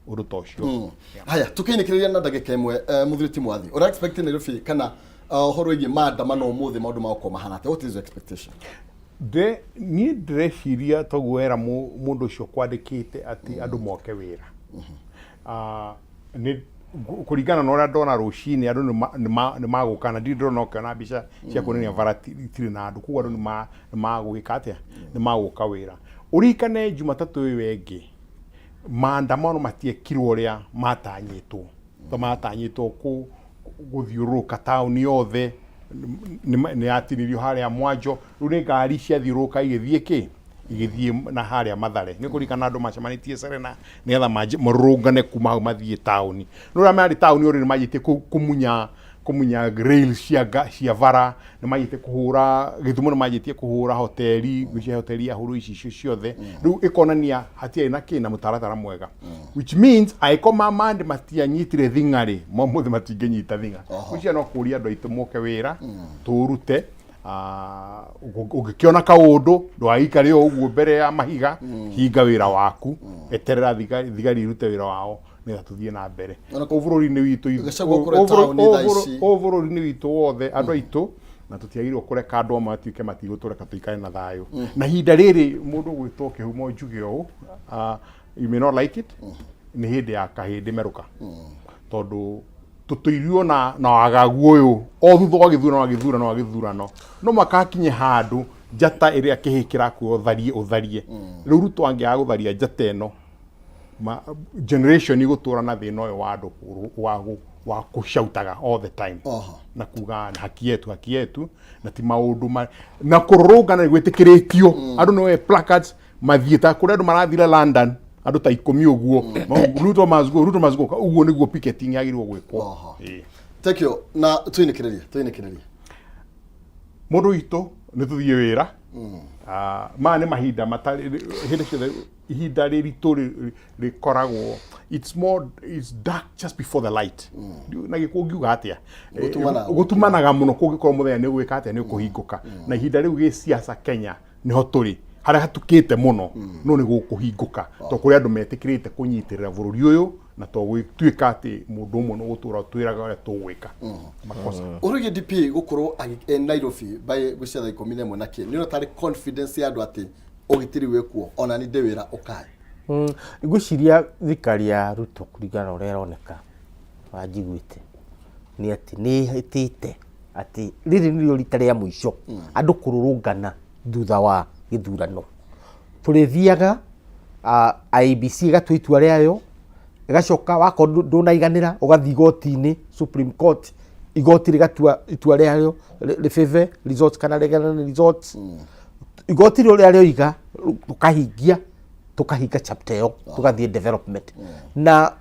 ũndũ ta ũcio. Haya, tukiinĩkĩrĩria na ndagĩka ĩmwe, mũthuri ti Mwathi, ũra expect Nairobi kana ũhoro wĩgiĩ maandamano ũmũthĩ maũndũ magũkorwo mahana atĩa? What is your expectation? Niĩ ndĩreciria toguo wera mũndũ ũcio kwandĩkĩte atĩ andũ moke wĩra. Nĩ kũringana na ũrĩa ndona rũcinĩ, andũ nĩ magũka, na ndirĩ ndĩrona ũkĩona mbica cia kuonania bara itirĩ na andũ. Koguo andũ nĩ magwĩka atĩa, nĩ magũka wĩra. Ũririkane Jumatatũ ĩyo ĩngĩ maandamano matiekirwo ũrĩa matanyĩtwo, to matanyĩtwo gũthiũrũrũka taũni yothe, nĩ yatinirio harĩa Mwanjo. Rĩu nĩ ngari ciathiũrũrũka igĩthiĩ kĩ igĩthiĩ na harĩa Mathare. Nĩ kũririkana andũ macemanĩtie Serena nĩgetha marũrũngane kuma hau mathiĩ taũni. No ũrĩa marĩ taũni ũrĩ nĩ manjĩtie kũmunya rail cia bara, nĩ manjĩtie kũhũra Gĩthumo, nĩ manjĩtie kũhũra hoteli, ngwĩciria hoteli ya hũrwo ici icio ciothe. Rĩu ĩkonania hatiarĩ na kĩ na mũtaratara mwega, which means angĩkorwo mamande matianyitire thing'a rĩ, mũthĩ matingĩnyita thing'a. Ngwĩciria no kũria andũ aitũ moke wĩra tũũrute. Ũngĩkĩona kaũndũ ndũgaikare o ũguo mbere ya mahiga, hinga wĩra waku, eterera thigari irute wĩra wao nĩgetha tũthiĩ na mbere ũũ bũrũri-inĩ witũ Gĩcagũ kũrĩ taũni thaa ici. Ũũ bũrũri-inĩ witũ wothe andũ aitũ, na tũtiagĩrĩirwo kũreka andũ amwe matuĩke matigũtũreka tũikare na thayũ. Na ihinda rĩrĩ mũndũ ũgwĩtwo Kĩhumo njuge ũũ, you may not like it, nĩ hĩndĩ ya kahĩndĩ merũka, tondũ tũtũirio na wagagu ũyũ o thutha wa gĩthurano wa gĩthurano wa gĩthurano, no makakinye handũ njata ĩrĩa kĩhĩ kĩrakuo ũtharie ũtharie. Rĩu Ruto angĩaga gũtharia njata ĩno, Ma, generation igũtũra na thĩna ũyũ wa andũ wa wa kũcautaga all the time. Na kuga haki yetu, haki yetu, na ti maũndũ ma na kũrũrũngana nĩ gwĩtĩkĩrĩtio. Andũ no placards mathiĩ ta kũrĩa andũ marathire London, andũ ta 10 ũguo. Ruto must go, Ruto must go. Ũguo nĩguo picketing yagĩrĩirwo gwĩkwo. Ĩĩ. Thank you. Na twinĩkĩrĩrie, twinĩkĩrĩrie. Mũndũ witũ, nĩ tũthiĩ wĩra. Ah, maya nĩ mahinda matarĩ hĩndĩ ciothe, ihinda rĩritũ rĩkoragwo, it's more, it's dark just before the light. Na gĩkũ ngiuga atĩa? Gũtumanaga. Gũtumanaga mũno kũngĩkorwo mũthenya nĩ ũgwĩka atĩa, nĩ ũkũhingũka. Na ihinda rĩu gĩciaca Kenya nĩho tũrĩ harĩa hatukĩte mũno, no nĩ gũkũhingũka to kũrĩ andũ metĩkĩrĩte kũnyitĩrĩra bũrũri ũyũ, na to gwĩtuĩka atĩ mũndũ ũmwe nĩ gũtũra twĩraga ũrĩa tũgwĩka makosa. Ũrĩgie DP gũkorwo e Nairobi by gwĩcia thaa 11 na kĩ, nĩ ũrona tarĩ confidence ya andũ atĩ ũgitĩri wĩkuo, ona ni ndĩ wĩra ũkae? Ngwĩciria thirikari ya Ruto, kũringana na ũrĩa ĩroneka wanjiguĩte, nĩ atĩ nĩ ĩhĩtĩte atĩ rĩrĩ nĩrĩo rita rĩa mũico andũ kũrũrũngana thutha wa gĩthurano. Tũrĩthiaga IEBC ĩgatua itua rĩayo, ĩgacoka wakorwo ndũnaiganĩra ũgathiĩ igoti-inĩ, Supreme Court, igoti rĩgatua itua rĩayo rĩ favor results kana rĩgana na results. Igoti rĩrĩa rĩoiga tũkahingia, tũkahinga chapter ĩyo, tũgathiĩ development. Na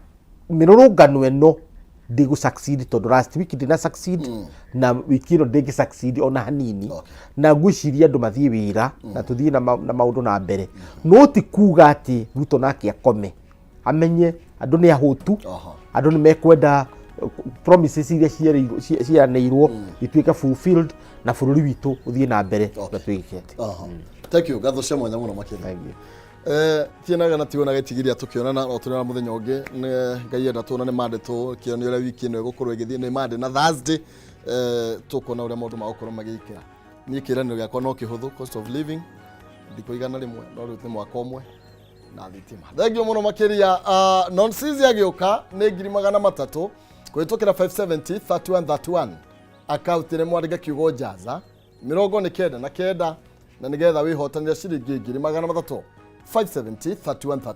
mĩrũrũngano ĩno ndĩgũ succeed, tondũ last week ndĩna succeed na wiki ĩno ndĩngĩ succeed ona hanini. Na ngwĩciria andũ mathiĩ wĩra na tũthiĩ na maũndũ na mbere. No ti kuga atĩ Ruto nake akome, amenye andũ nĩ ahũtu, andũ nĩ mekwenda promises iria ciĩranĩirwo ituĩke fulfilled na bũrũri witũ ũthiĩ na mbere na twĩke atĩ. Thank you, ngatho cia mwanya mũno makĩria. Tianaga na tiona gĩtigiria tũkĩonana o tũrĩ na mũthenya ũngĩ. Nĩ Ngai enda tuonane Monday, tũkĩone ũrĩa wiki ĩno ĩgũkorwo ĩgĩthiĩ. Nĩ Monday na Thursday, tũkuona ũrĩa maũndũ magũkorwo magĩikara. Niĩ kĩĩranĩro gĩakwa no kĩhũthũ, cost of living thikũ 100, no rĩu nĩ mwaka ũmwe na thitima. Thank you mũno makĩria. Nonsizi agĩũka nĩ 300,000 kũhĩtũkĩra 570 31 31, akaunti ĩrĩa mwandĩke kiugo jaza 99, na nĩgetha wĩhotanĩre ciringi 300,000, 570 31 31.